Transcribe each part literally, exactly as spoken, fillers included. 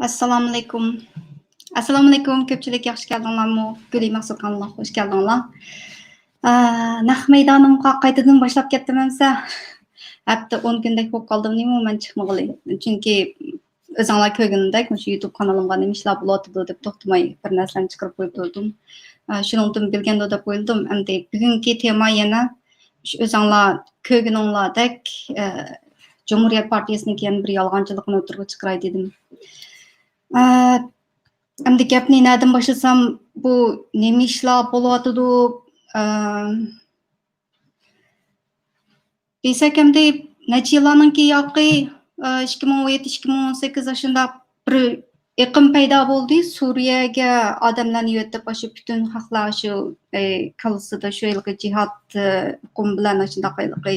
ئەسسالامۇئەلەيكۇم. ئەسسالامۇئەلەيكۇم. كۆپچىلىك ياخشى كەلدىڭلارمۇ؟ گۈلى مەخسۇت كانىلىغا خوش كەلدىڭلار. ئە، نەق مەيدانىمغا قايتىدىن باشلاپ كەتتىم ئەمسە. ھەپتە ئون كۈندەك بولۇپ قالدىم نېمە مەن چىقمىغىلى. چۈنكى ئۆزۈڭلار كۆرگىنىدەك، مۇشۇ يۇتۇب قانىلىمغا نېمە ئىشلار بولۇۋاتىدۇ دەپ توختىماي بىر نەرسىلەرنى چىقىرىپ قويۇپ تۇردۇم. ئە، شۇنىڭدىن بىلگەندۇ دەپ ئويلىدىم. ئەمدى بۈگۈنكى تېما يەنە شۇ ئۆزۈڭلار كۆرگىنىڭلاردەك، ئە، جۇمھۇرىيەت پارتىيىسىنىڭكى يەنە بىر يالغانچىلىقىنى ئوتتۇرىغا چىقىراي دېدىم. ئە، ئەمدى گەپنى نەدىن باشلىسام، بۇ نېمە ئىشلار بولۇۋاتىدۇ؟ ئە، دېسەك ئەمدى نەچچە يىللارنىڭكى ياقى، ئىككى مىڭ ئون يەتتە، ئىككى مىڭ ئون سەككىز ئاشۇنداق بىر ئېقىم پەيدا بولدى. سۈرىيەگە ئادەملەرنى يۆتەپ، ئاشۇ پۈتۈن خەقلەر شۇ، ئى، كاللىسىدا شۇ ھېلىقى جىھاد، ئى، ئۇقۇمى بىلەن ئاشۇنداق ھېلىقى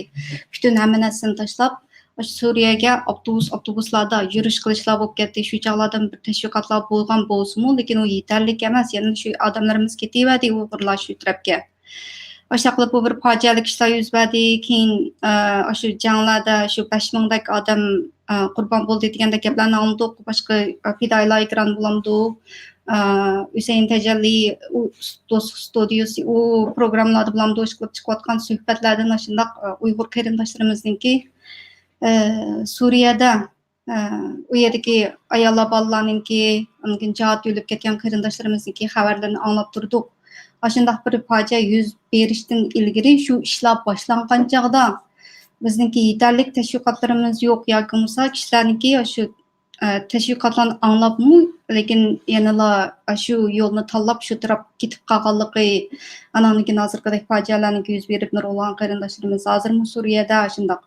پۈتۈن ھەممە نەرسىنى تاشلاپ، ئاشۇ سۈرىيەگە ئاپتوبۇس، ئاپتوبۇسلاردا يۈرۈشلەر بولۇپ كەتتى. شۇ چاغلاردىن بىر تەشۋىقاتلار بولغان بولسىمۇ، لېكىن ئۇ يېتەرلىك ئەمەس. يەنە شۇ ئادەملىرىمىز كېتىۋەردى ئۇيغۇرلار شۇ تەرەپكە. ئاشۇنداق قىلىپ بۇ بىر پاجىئەلىك ئىشلار يۈز بەردى. كېيىن، ئە، ئاشۇ جەڭلەردە شۇ بەش مىڭدەك ئادەم، ئە، قۇربان بولدى دېگەندەك گەپلەرنى ئاڭلىدۇق. باشقا، ئە، پىدائىيلار ئېكران بولامدۇ، ئە، ھۈسەيىن تەجەللى، ئۇ دوستلۇق ستۇدىيىسى، ئۇ پروگراممىلاردا بولامدۇ، ئىشقىلىپ چىقىۋاتقان سۆھبەتلەردىن ئاشۇنداق، ئە، ئۇيغۇر قېرىنداشلىرىمىزنىڭكى، ئە، سۈرىيەدە ئۇ يەردىكى ئاياللار، بالىلارنىڭكى، ئاندىن كېيىن جىھادتا ئۆلۈپ كەتكەن قېرىنداشلىرىمىزنىڭكى خەۋەرلىرىنى ئاڭلاپ تۇردۇق. ئاشۇنداق بىر پاجىئە يۈز بېرىشتىن ئىلگىرى شۇ ئىشلار باشلانغان چاغدا بىزنىڭكى يېتەرلىك تەشۋىقاتلىرىمىز يوق ياكى بولمىسا كىشىلەرنىڭكى شۇ، ئە، تەشۋىقاتلارنى ئاڭلاپمۇ، لېكىن يەنىلا شۇ يولنى تاللاپ شۇ تەرەپ كېتىپ قالغانلىقى، ئاناندىن كېيىن ھازىرقىدەك پاجىئەلەرنىڭكى يۈز بېرىپ نۇرغۇنلىغان قېرىنداشلىرىمىز ھازىرمۇ سۈرىيەدە ئاشۇنداق.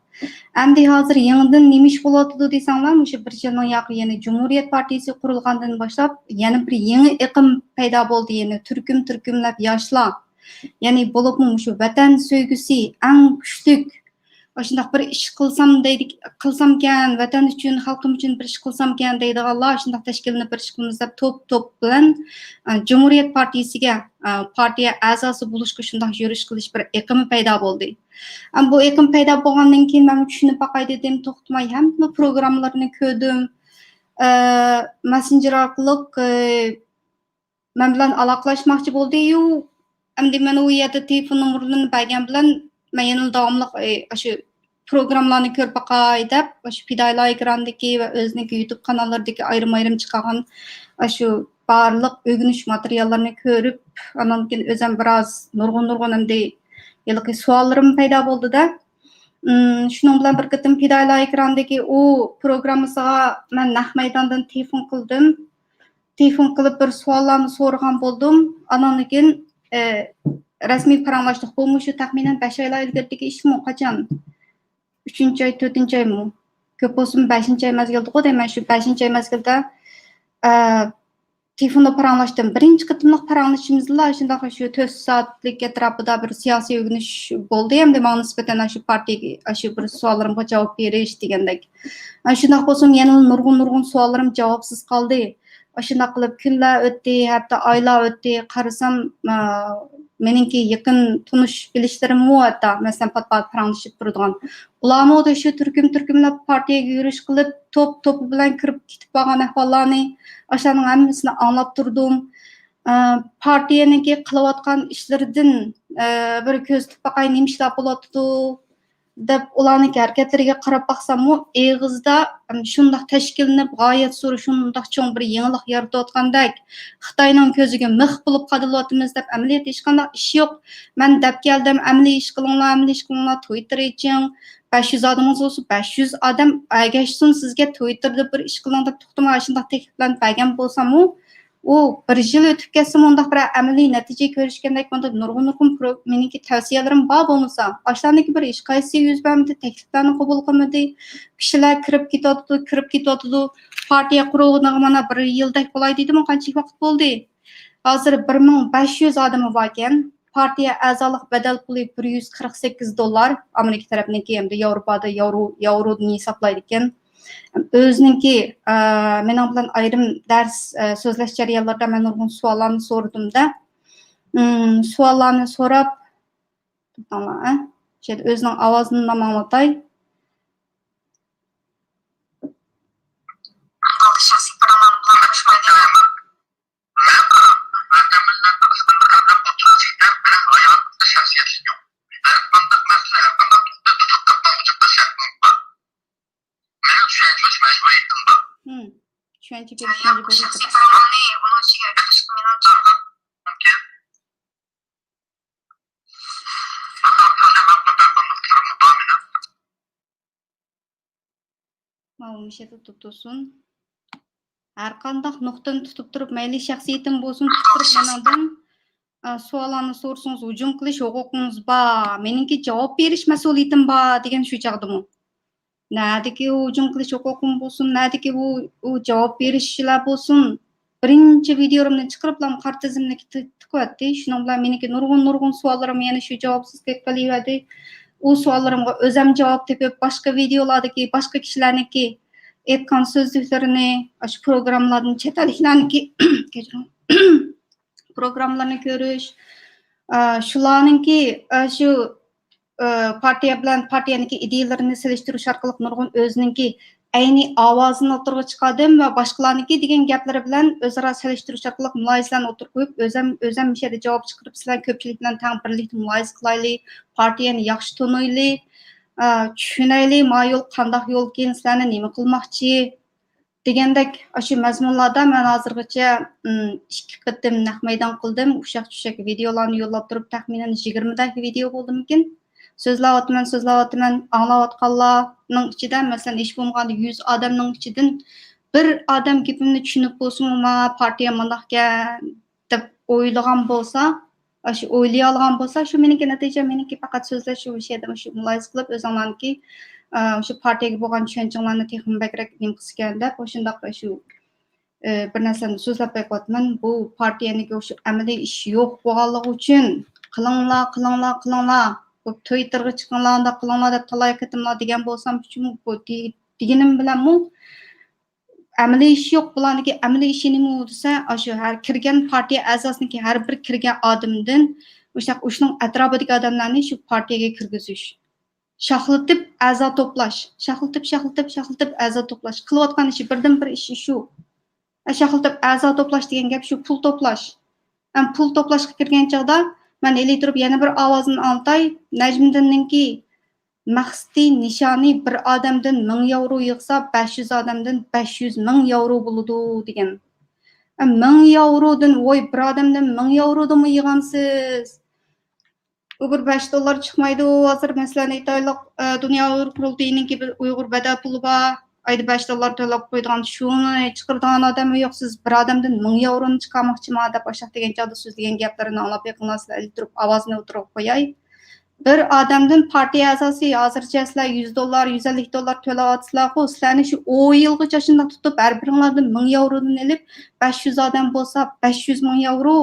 ئەمدى ھازىر يېڭىدىن نېمە ئىش بولۇۋاتىدۇ دېسەڭلار، مۇشۇ بىر يىلنىڭ ياقى يەنە جۇمھۇرىيەت پارتىيىسى قۇرۇلغاندىن باشلاپ يەنە بىر يېڭى ئېقىم پەيدا بولدى، يەنە تۈركۈم-تۈركۈملەپ ياشلار، يەنى بولۇپمۇ مۇشۇ ۋەتەن سۆيگۈسى ئەڭ كۈچلۈك، ئاشۇنداق بىر ئىش قىلسام دەيدىك-، قىلسامكەن، ۋەتەن ئۈچۈن، خەلقىم ئۈچۈن بىر ئىش قىلسامكەن دەيدىغانلار ئاشۇنداق تەشكىللىنىپ بىر ئىش قىلىمىز دەپ توپ-توپ بىلەن، ئە، جۇمھۇرىيەت پارتىيىسىگە، ئە، پارتىيە ئەزاسى بولۇشقا شۇنداق يۈرۈش قىلىش بىر ئېقىمى پەيدا بولدى. ئەمما بۇ ئېقىم پەيدا بولغاندىن كېيىن مەن چۈشىنىپ باقاي دېدىم، توختىماي ھەممە پروگراممىلىرىنى كۆردۈم. ئە، ماسسېنجېر ئارقىلىق، ئە، مەن بىلەن ئالاقىلەشمەكچى بولدى-يۇ، ئەمدى مەن ئۇ يەردە تېلېفون نومۇرلىرىنى بەرگەن بىلەن مەن يەنىلا داۋاملىق، ئە، ئاشۇ پروگراممىلارنى كۆرۈپ باقاي دەپ، ئاشۇ پىدائىيلار ئېكرانىدىكى ۋە ئۆزىنىڭكى يۇتۇب قاناللىرىدىكى ئايرىم-ئايرىم چىقارغان ئاشۇ بارلىق ئۆگىنىش ماتېرىياللىرىنى كۆرۈپ، ئانان كېيىن ئۆزۈم بىراز نۇرغۇن-نۇرغۇن ئەمدى ھېلىقى سوئاللىرىم پەيدا بولدى-دە. ئىم، شۇنىڭ بىلەن بىر قېتىم پىدائىيلار ئېكرانىدىكى ئۇ پروگراممىسىغا مەن نەق مەيداندىن تېلېفون قىلدىم. تېلېفون قىلىپ بىر سوئاللارنى سورىغان بولدۇم. ئاناندىن كېيىن، ئە، رەسمىي پاراڭلاشتۇق. بۇ مۇشۇ تەخمىنەن بەش ئايلار ئىلگىرىدىكى ئىشمۇ؟ قاچان؟ ئۈچىنچى ئاي، تۆتىنچى ئايمۇ؟ كۆپ بولسىمۇ بەشىنچى ئاي مەزگىلدىغۇ دەيمەن. شۇ بەشىنچى ئاي مەزگىلدە، ئە، تېلېفوندا پاراڭلاشتىم. بىرىنچى قېتىملىق پاراڭلىشىشىمىزدىلا شۇنداق شۇ تۆت سائەتلىك ئەتراپىدا بىر سىياسىي ئۆگىنىش بولدى. ئەمدى ماڭا نىسبەتەن ئاشۇ پارتىيەگە، ئاشۇ بىر سوئاللىرىمغا جاۋاب بېرىش دېگەندەك. ئە، شۇنداق بولسىمۇ يەنىلا نۇرغۇن، نۇرغۇن سوئاللىرىم جاۋابسىز قالدى. ئاشۇنداق قىلىپ كۈنلەر ئۆتتى، ھەتتا ئايلار ئۆتتى. قارىسام، ئە، مېنىڭكى يېقىن تونۇش بىلىشلىرىممۇ ھەتتا، مەسىلەن، پات-پات پاراڭلىشىپ تۇرىدىغان، ئۇلارمۇ خۇددى شۇ تۈركۈم-تۈركۈملەپ پارتىيەگە يۈرۈش قىلىپ، توپ-توپى بىلەن كىرىپ كېتىپ بارغان ئەھۋاللارنى، ئاشۇلارنىڭ ھەممىسىنى ئاڭلاپ تۇردۇم. ئە، پارتىيەنىڭكى قىلىۋاتقان ئىشلىرىدىن، ئە، بىر كۆزىتىپ باقاي، نېمە ئىشلار بولۇۋاتىدۇ دەپ، ئۇلارنىڭكى ھەرىكەتلىرىگە قاراپ باقساممۇ، ئېغىزدا، ئەم، شۇنداق تەشكىللىنىپ، غايەت زور شۇنداق چوڭ بىر يېڭىلىق يارىتىۋاتقاندەك، خىتاينىڭ كۆزىگە مىخ بولۇپ قادىلىۋاتىمىز دەپ، ئەمەلىيەتتە ھېچقانداق ئىش يوق. مەن دەپ كەلدىم، ئەمەلىي ئىش قىلىڭلار، ئەمەلىي ئىش قىلىڭلار، تويتتېر ئېچىڭ، بەش يۈز ئادىمىڭىز بولسا، بەش يۈز ئادەم ئەگەشسۇن سىزگە، تويتتېردا بىر ئىش قىلىڭ دەپ توختىماي، ئاشۇنداق تەكلىپلەرنى بەرگەن بولساممۇ، ئۇ بىر يىل ئۆتۈپ كەتسىمۇ، ئۇنداق بىر ئەمەلىي نەتىجە كۆرۈشكەندەك، مۇنداق نۇرغۇن، نۇرغۇن پرو-، مېنىڭكى تەۋسىيەلىرىم بار بولمىسا، ئاشۇلارنىڭكى بىر ھېچقايسىسى يۈز بەرمىدى، تەكلىپلەرنى قوبۇل قىلمىدى. كىشىلەر كىرىپ كېتىۋاتىدۇ، كىرىپ كېتىۋاتىدۇ. پارتىيە قۇرۇلغىنىغا مانا بىر يىلدەك بولاي دېدىمۇ، قانچىلىك ۋاقىت بولدى؟ ھازىر بىر مىڭ بەش يۈز ئادىمى باركەن. پارتىيە ئەزالىق بەدەل پۇلى بىر يۈز قىرىق سەككىز دوللار، ئامېرىكا تەرەپنىڭكى، ئەمدى ياۋروپادا ياۋرو، ياۋرودىن ھېسابلايدىكەن. ئۆزىنىڭكى، ئە، مېنىڭ بىلەن ئايرىم دەرس، ئە، سۆزلەش جەريانلىرىدا مەن نۇرغۇن سوئاللارنى سورىدىم-دە. ئىم، سوئاللارنى سوراپ، توختاڭلار، ئە، شۇ يەردە ئۆزىنىڭ ئاۋازىنى نام ئاڭلىتاي. ھەر قانداق مەسىلە، ھەر قانداق نۇقتىدا تۇتۇپ تۇرۇپ ماڭغۇچە بىر شەرتنىڭ بار. مېنىڭ چۈشەنچە بېرىش مەجبۇرىيىتىم بار. شەخسىي پىروفىلنى ئۇنىڭ ئىچىگە كىرىشكە مېنىڭ چاغىم مۇمكىن. ماۋۇ مۇشۇ يەردە تۇتۇپ تۇرسۇن. ھەر قانداق نۇقتىنى تۇتۇپ تۇرۇپ، مەيلى شەخسىيىتىم بولسۇن، تۇتۇپ تۇرۇپ مېنىڭدىن، ئا، سوئاللارنى سورىسىڭىز، ھۇجۇم قىلىش ھوقۇقىڭىز بار. مېنىڭكى جاۋاب بېرىش مەسئۇلىيىتىم بار دېگەن شۇ چاغدىمۇ. نەدىكى ئۇ ھۇجۇم قىلىش ھوقۇقۇم بولسۇن، نەدىكى ئۇ، ئۇ جاۋاب بېرىشلار بولسۇن. بىرىنچى ۋىدىيولىرىمنى چىقىرىپلا قارا تىزىملىككە تىقىۋەتتى. شۇنىڭ بىلەن مېنىڭكى نۇرغۇن، نۇرغۇن سوئاللىرىم يەنە شۇ جاۋابسىز قېلىپ قېلىۋەردى. ئۇ سوئاللىرىمغا ئۆزەم جاۋاب تېپىپ، باشقا ۋىدىيولاردىكى باشقا كىشىلەرنىڭكى ئېيتقان سۆزلۈكلىرىنى، ئاشۇ پروگراممىلاردىن چەت ئەللىكلەرنىڭكى، كەچۈرۈڭ، پروگراممىلارنى كۆرۈش، ئا، شۇلارنىڭكى، ئا، شۇ، ئا، پارتىيە بىلەن پارتىيەنىڭكى ئىدىيەلىرىنى سېلىشتۇرۇش ئارقىلىق نۇرغۇن ئۆزىنىڭكى ئەينىي ئاۋازىنى ئوتتۇرىغا چىقاردىم ۋە باشقىلارنىڭكى دېگەن گەپلىرى بىلەن ئۆزئارا سېلىشتۇرۇش ئارقىلىق مۇلاھىزىلەرنى ئوتتۇرىغا قويۇپ، ئۆزەم، ئۆزەم مۇشۇ يەردە جاۋاب چىقىرىپ، سىلەر كۆپچىلىك بىلەن تەڭ بىرلىكتە مۇلاھىزە قىلايلى، پارتىيەنى ياخشى تونۇيلى، ئا، چۈشىنەيلى، ما يول قانداق يولكىن، سىلەرنى نېمە قىلماقچى؟ دېگەندەك، ئاشۇ مەزمۇنلاردا مەن ھازىرغىچە، ئىم، ئىككى قېتىم نەق مەيدان قىلدىم. ئۇششاق-چۈششەك ۋىدىيولارنى يوللاپ تۇرۇپ، تەخمىنەن يىگىرمىدەك ۋىدىيو بولدىمىكىن. سۆزلەۋاتىمەن، سۆزلەۋاتىمەن، ئاڭلاۋاتقانلارنىڭ ئىچىدە، مەسىلەن، ھېچ بولمىغاندا يۈز ئادەمنىڭ ئىچىدىن بىر ئادەم گېپىمنى چۈشىنىپ بولسىمۇ، ماڭا پارتىيە مۇنداقكەن دەپ ئويلىغان بولسا، ئاشۇ ئويلىيالىغان بولسا، شۇ مېنىڭكى نەتىجە، مېنىڭكى پەقەت سۆزلەش، شۇ، شۇ يەردە مۇشۇ مۇلاھىزە قىلىپ، ئۆزۈڭلارنىڭكى، ئا، شۇ پارتىيەگە بولغان چۈشەنچىڭلارنى تېخىمۇ بەكرەك نېمە قىلسىكەن دەپ، ئاشۇنداق شۇ، ئە، بىر نەرسىنى سۆزلەپ بېقىۋاتىمەن. بۇ پارتىيەنىڭكى شۇ ئەمەلىي ئىش يوق بولغانلىقى ئۈچۈن، قىلىڭلار، قىلىڭلار، قىلىڭلار، بۇ تويىتتېرغا چىقىڭلار، ئۇنداق قىلىڭلار دەپ تالاي قېتىملار دېگەن بولسام، شۇ، بۇ دېگىنىم بىلەنمۇ، ئەمەلىي ئىش يوق. بۇلارنىڭكى ئەمەلىي ئىشى نېمە دېسە، ئاشۇ ھەر كىرگەن پارتىيە ئەزاسىنىڭكى ھەر بىر كىرگەن ئادىمىدىن مۇشۇنداق ئۇنىڭ ئەتراپىدىكى ئادەملەرنى شۇ پارتىيەگە كىرگۈزۈش. شاخلىتىپ ئەزا توپلاش. شاخلىتىپ، شاخلىتىپ، شاخلىتىپ ئەزا توپلاش. قىلىۋاتقان ئىشى، بىردىن بىر ئىشى شۇ. شاخلىتىپ ئەزا توپلاش دېگەن گەپ شۇ، پۇل توپلاش. ھەم پۇل توپلاشقا كىرگەن چاغدا مەن ئېلى تۇرۇپ يەنە بىر ئاۋازىنى ئاڭلىتاي. نەجمىدىننىڭكى مەقسىتى، نىشانى بىر ئادەمدىن مىڭ ياۋرو يىغسا، بەش يۈز ئادەمدىن بەش يۈز مىڭ ياۋرو بولىدۇ دېگەن. ئە، مىڭ ياۋرودىن، ۋوي، بىر ئادەمدىن مىڭ ياۋرودىنمۇ يىغامسىز؟ ئۇ بىر بەش دوللار چىقمايدۇ. ھازىر مەسىلەن ئېيتايلۇق، ئە، دۇنيا ئۇيغۇر قۇرۇلتىيىنىڭكى بىر ئۇيغۇر بەدەل پۇلى بار. ئايدا بەش دوللار تۆلەپ قويىدىغان، شۇنى چىقىرىدىغان ئادەممۇ يوق. سىز بىر ئادەمدىن مىڭ ياۋرونى چىقارماقچىما دەپ ئاشۇنداق دېگەن چاغدا سۆزلىگەن گەپلىرىنى ئاڭلاپ بېقىڭلار، سىلەر ئېلى تۇرۇپ ئاۋازىنى ئوتتۇرىغا قوياي. بىر ئادەمدىن پارتىيە ئەزاسى ھازىرچە سىلەر يۈز دوللار، يۈز ئەللىك دوللار تۆلەۋاتىسىلەرغۇ، سىلەرنى شۇ ئون يىلغىچە شۇنداق تۇتۇپ، ھەر بىرىڭلاردىن مىڭ ياۋرودىن ئېلىپ، بەش يۈز ئادەم بولسا، بەش يۈز مىڭ ياۋرو،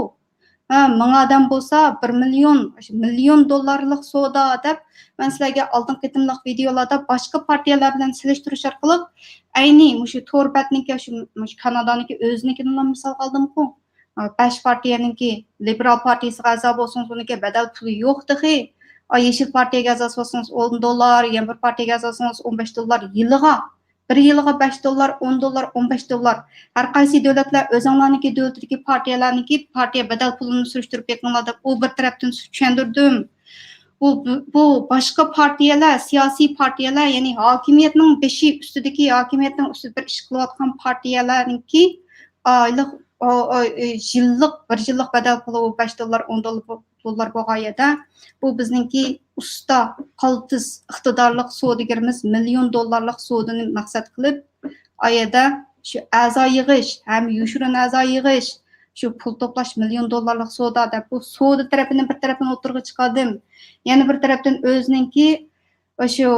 ھە، مىڭ ئادەم بولسا، بىر مىليون، مىليون دوللارلىق سودا دەپ، مەن سىلەرگە ئالدىنقى قېتىملىق ۋىدىيولاردە باشقا پارتىيەلەر بىلەن سېلىشتۇرۇش ئارقىلىق، ئەينى مۇشۇ تور بەتنىڭكى، شۇ، مۇشۇ كانادانىڭكى ئۆزىنىڭكىدىنلا مىسال ئالدىمغۇ. بەش پارتىيەنىڭكى، لىبېرال پارتىيىسىغا ئەزا بولسىڭىز، ئۇنىڭكى بەدەل پۇلى يوق تېخى. ئا، يېشىل پارتىيەگە ئەزا بولسىڭىز ئون دوللار، يەنە بىر پارتىيەگە ئەزا بولسىڭىز ئون بەش دوللار يىلىغا. بىر يىلىغا بەش دوللار، ئون دوللار، ئون بەش دوللار. ھەر قايسى دۆلەتلەر ئۆزۈڭلارنىڭكى دۆلىتىدىكى پارتىيەلەرنىڭكى پارتىيە بەدەل پۇلىنى سۈرۈشتۈرۈپ بېقىڭلار دەپ، ئۇ بىر تەرەپتىن چۈشەندۈردۈم. بۇ، بۇ، بۇ باشقا پارتىيەلەر، سىياسىي پارتىيەلەر، يەنى ھاكىمىيەتنىڭ بېشى ئۈستىدىكى، ھاكىمىيەتنىڭ ئۈستىدە بىر ئىش قىلىۋاتقان پارتىيەلەرنىڭكى ئايلىق، ئو، ئو، ئى، يىللىق، بىر يىللىق بەدەل پۇلى بۇ بەش دوللار، ئون دوللار بو-، دوللار بولغان يەردە، بۇ بىزنىڭكى ئۇستا، قالتىس، ئىقتىدارلىق سودىگىرىمىز مىليون دوللارلىق سودىنى مەقسەت قىلىپ، ئا يەردە شۇ ئەزا يىغىش ھەم يوشۇرۇن ئەزا يىغىش، شۇ پۇل توپلاش، مىليون دوللارلىق سودا دەپ، بۇ سودا تەرىپىنى بىر تەرەپتىن ئوتتۇرىغا چىقاردىم. يەنە بىر تەرەپتىن ئۆزىنىڭكى شۇ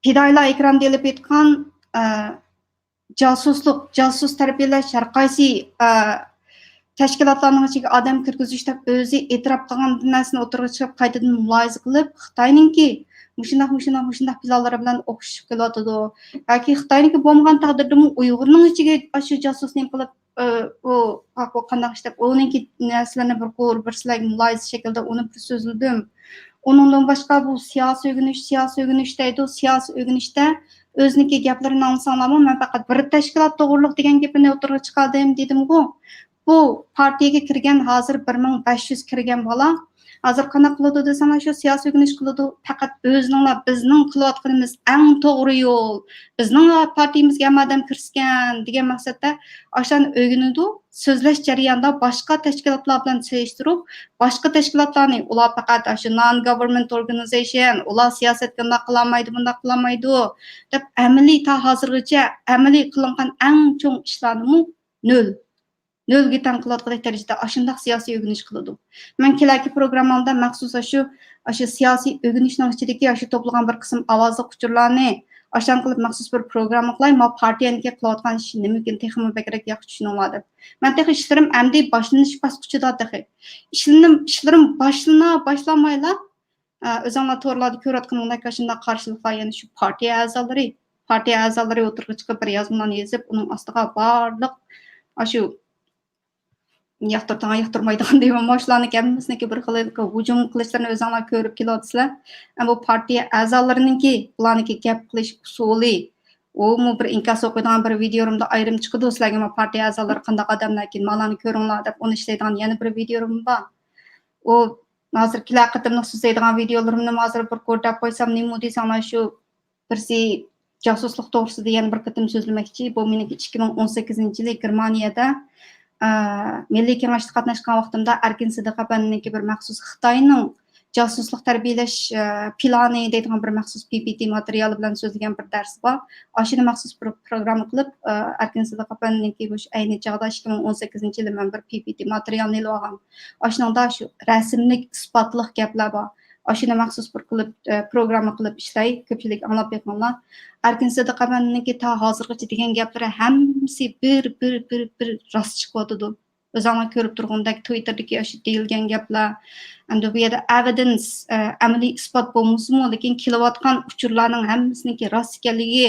پىدائىيلار ئېكراندا ئېلىپ ئېيتقان، ئە، جاسۇسلۇق، جاسۇس تەربىيەلەش، ھەر قايسى، ئە، تەشكىلاتلارنىڭ ئىچىگە ئادەم كىرگۈزۈش دەپ ئۆزى ئېتىراپ قىلغان نەرسىنى ئوتتۇرىغا چىقىرىپ، قايتىدىن مۇلاھىزە قىلىپ، خىتاينىڭكى مۇشۇنداق، مۇشۇنداق، مۇشۇنداق پىلانلىرى بىلەن ئوخشىشىپ كېلىۋاتىدۇ. ياكى خىتاينىڭكى بولمىغان تەقدىردىمۇ ئۇيغۇرنىڭ ئىچىگە ئاشۇ جاسۇس نېمە قىلىپ، ئى، ئۇ، ئا، بۇ قانداق ئىش دەپ، ئۇنىڭكى نەرسىلىرىنى بىر قۇر، بىر سىلەرگە مۇلاھىزە شەكلىدە ئۇنى بىر سۆزلىدىم. ئۇنىڭدىن باشقا بۇ سىياسىي ئۆگىنىش، سىياسىي ئۆگىنىش دەيدۇ، سىياسىي ئۆگىنىشتە ئۆزىنىڭكى گەپلىرىنى ئاڭلىساڭلارمۇ، مەن پەقەت بىر تەشكىلات توغرۇلۇق دېگەن گېپىنى ئوتتۇرىغا چىقاردىم دېدىمغۇ. بۇ پارتىيەگە كىرگەن ھازىر بىر مىڭ بەش يۈز كىرگەن بالا، ھازىر قانداق قىلىدۇ دېسەڭلار، شۇ سىياسىي ئۆگىنىش قىلىدۇ، پەقەت ئۆزىنىڭلا بىزنىڭ قىلىۋاتقىنىمىز ئەڭ توغرا يول، بىزنىڭ پارتىيىمىزگە ھەممە ئادەم كىرسىكەن دېگەن مەقسەتتە ئاشۇلارنى ئۆگىنىدۇ. سۆزلەش جەريانىدا باشقا تەشكىلاتلار بىلەن سېلىشتۇرۇپ، باشقا تەشكىلاتلارنى، ئۇلار پەقەت ئاشۇ non government organization، ئۇلار سىياسەتكە ئۇنداق قىلالمايدۇ، مۇنداق قىلالمايدۇ دەپ ئەمەلىي، تا ھازىرغىچە ئەمەلىي قىلىنغان ئەڭ چوڭ ئىشلارنىمۇ نۆل، نۆلگە تەڭ قىلىۋاتقۇدەك دەرىجىدە ئاشۇنداق سىياسىي ئۆگىنىش قىلىدۇ. مەن كېلەكى پروگراممامدا مەخسۇس ئاشۇ، ئاشۇ سىياسىي ئۆگىنىشنىڭ ئىچىدىكى ئاشۇ توپلىغان بىر قىسىم ئاۋازلىق ئۇچۇرلارنى ئاشۇنداق قىلىپ مەخسۇس بىر پروگرامما قىلاي. ما پارتىيەنىڭكى قىلىۋاتقان ئىشى نېمىكىن تېخىمۇ بەكرەك ياخشى چۈشىنىڭلار دەپ. مەن تېخى ئىشلىرىم ئەمدى باشلىنىش باسقۇچىدا تېخى. ئىشلىرىم، ئىشلىرىم باشلىنا باشلامايلا، ئە، ئۆزۈڭلار تورلاردا كۆرۈۋاتقىنىڭدەك ئاشۇنداق قارشىلىقلار يەنە شۇ پارتىيە ئەزالىرى، پارتىيە ئەزالىرى ئوتتۇرىغا چىقىپ بىر يازمىلارنى يېزىپ، ئۇنىڭ ئاستىغا بارلىق ئاشۇ ياقتۇرىدىغان، ياقتۇرمايدىغان دەيمەن، مۇشۇلارنىڭكى ھەممىسىنىڭكى بىر خىل ھۇجۇم قىلىشلىرىنى ئۆزۈڭلار كۆرۈپ كېلىۋاتىسىلەر. ئەمما بۇ پارتىيە ئەزالىرىنىڭكى، بۇلارنىڭكى گەپ قىلىش ئۇسۇلى، ئۇمۇ بىر ئىنكاس ئوقۇيدىغان بىر ۋىدىيورۇمدا ئايرىم چىقىدۇ. سىلەرگە ما پارتىيە ئەزالىرى قانداق ئادەملەركىن، مالارنى كۆرۈڭلار دەپ ئۇنى ئىشلەيدىغان يەنە بىر ۋىدىيورۇم بار. ئۇ ھازىر كېلەر قېتىملىق سۆزلەيدىغان ۋىدىيولىرىمنىمۇ ھازىر بىر كودلاپ قويسام نېمە دېسەڭلار، شۇ بىرسى جاسۇسلۇق توغرىسىدا يەنە بىر قېتىم سۆزلىمەكچى. بۇ مېنىڭكى ئىككى مىڭ ئون سەككىزىنچى يىلى گېرمانىيەدە، ئە، مىللىي كېڭەشتە قاتناشقان ۋاقتىمدا ئەركىن سىدىق ئەپەندىنىڭكى بىر مەخسۇس خىتاينىڭ جاسۇسلۇق تەربىيەلەش، ئە، پىلانى دەيدىغان بىر مەخسۇس پى پى تى ماتېرىيالى بىلەن سۆزلىگەن بىر دەرس بار. ئاشۇنى مەخسۇس بىر پروگرامما قىلىپ، ئە، ئەركىن سىدىق ئەپەندىنىڭكى مۇشۇ ئەينى چاغدا ئىككى مىڭ ئون سەككىزىنچى يىلى مەن بىر پى پى تى ماتېرىيالنى ئېلىۋالغان. ئاشۇنىڭدا شۇ رەسىملىك ئىسپاتلىق گەپلەر بار. ئاشۇنى مەخسۇس بىر قىلىپ، ئە، پروگرامما قىلىپ ئىشلەي، كۆپچىلىك ئاڭلاپ بېقىڭلار. ئەركىن سىدىق ئەپەندىنىڭكى تا ھازىرغىچە دېگەن گەپلىرى ھەممىسى بىر، بىر، بىر، بىر راست چىقىۋاتىدۇ. ئۆزۈڭلار كۆرۈپ تۇرغىنىدەك، تويىتتېردىكى ئاشۇ دېيىلگەن گەپلەر، ئەمدى بۇ يەردە ئەۋىدېنس، ئە، ئەمەلىي ئىسپات بولمىسىمۇ، لېكىن كېلىۋاتقان ئۇچۇرلارنىڭ ھەممىسىنىڭكى راست ئىكەنلىكى،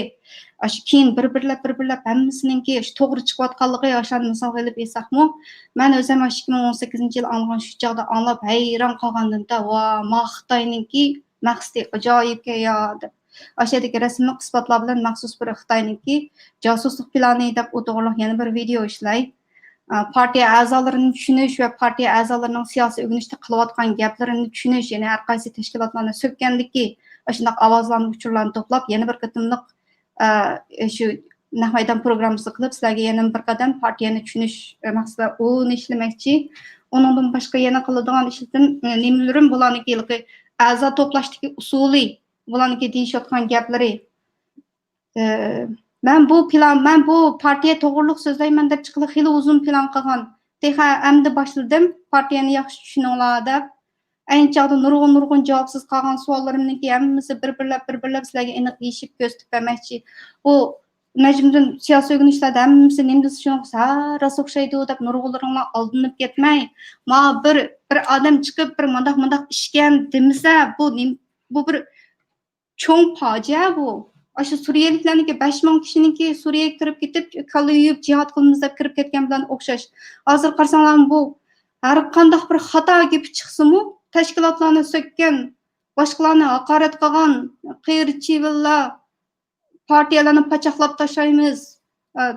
ئاشۇ كېيىن بىر-بىرلەپ، بىر-بىرلەپ ھەممىسىنىڭكى ئاشۇ توغرا چىقىۋاتقانلىقى، ئاشۇلارنى مىسالغا ئېلىپ ئېيتساقمۇ، مەن ئۆزۈم ئاشۇ ئىككى مىڭ ئون سەككىزىنچى يىل ئاڭلىغان شۇ چاغدا ئاڭلاپ ھەيران قالغاندىم-دە، ۋا، ما خىتاينىڭكى مەقسىتى ئاجايىپكەن يا دەپ. ئاشۇيەردىكى رەسىملىك ئىسپاتلار بىلەن مەخسۇس بىر خىتاينىڭكى جاسۇسلۇق پىلانى دەپ ئۇ توغرىلىق يەنە بىر ۋىدېئو ئىشلەي. ئا، پارتىيە ئەزالىرىنى چۈشىنىش ۋە پارتىيە ئەزالىرىنىڭ سىياسىي ئۆگىنىشتە قىلىۋاتقان گەپلىرىنى چۈشىنىش، يەنى ھەر قايسى تەشكىلاتلارنى سۆككەندىكى ئاشۇنداق ئاۋازلارنى، ئۇچۇرلارنى توپلاپ، يەنە بىر قېتىملىق، ئا، شۇ نەق مەيدان پروگراممىسى قىلىپ، سىلەرگە يەنە بىر قەدەم پارتىيەنى چۈشىنىش، ئە، مەقسىتىدە ئۇنى ئىشلىمەكچى. ئۇنىڭدىن باشقا يەنە قىلىدىغان ئىشلىرىم، ئە، نېمىلىرىم بۇلارنىڭكى ھېلىقى ئەزا توپلاشتىكى ئۇسۇلى، بۇلارنىڭكى دېيىشىۋاتقان گەپلىرى. ئە، مەن بۇ پىلان، مەن بۇ پارتىيە توغرۇلۇق سۆزلەيمەن دەپ چىققىلى خېلى ئۇزۇن پىلان قىلغان. تېخى ئەمدى باشلىدىم، پارتىيەنى ياخشى چۈشىنىڭلار دەپ. ئەينى چاغدا نۇرغۇن، نۇرغۇن جاۋابسىز قالغان سوئاللىرىمنىڭكى ھەممىسى بىر-بىرلەپ، بىر-بىرلەپ سىلەرگە ئېنىق يېشىپ كۆرسىتىپ بەرمەكچى. بۇ نەجمىدىن سىياسىي ئۆگىنىشلەردە ھەممىسى نېمە دېسە شۇنىڭغا ھە راست ئوخشايدۇ دەپ نۇرغۇنلىرىڭلار ئالدىنىپ كەتمەي، ما بىر، بىر ئادەم چىقىپ بىر مۇنداق، مۇنداق ئىشكەن دېمىسە، بۇ نېمە، بۇ بىر چوڭ پاجىئە بۇ. ئاشۇ سۈرىيەلىكلەرنىڭكى بەش مىڭ كىشىنىڭكى سۈرىيەگە كىرىپ كېتىپ، كاللا يۇيۇپ جىھاد قىلىمىز دەپ كىرىپ كەتكەن بىلەن ئوخشاش. ھازىر قارىساڭلارمۇ بۇ ھەر قانداق بىر خاتا گېپى چىقسىمۇ، تەشكىلاتلارنى سۆككەن، باشقىلارنى ھاقارەت قىلغان، قېرى چىۋىنلار، پارتىيەلەرنى پاچاقلاپ تاشلايمىز. ئە،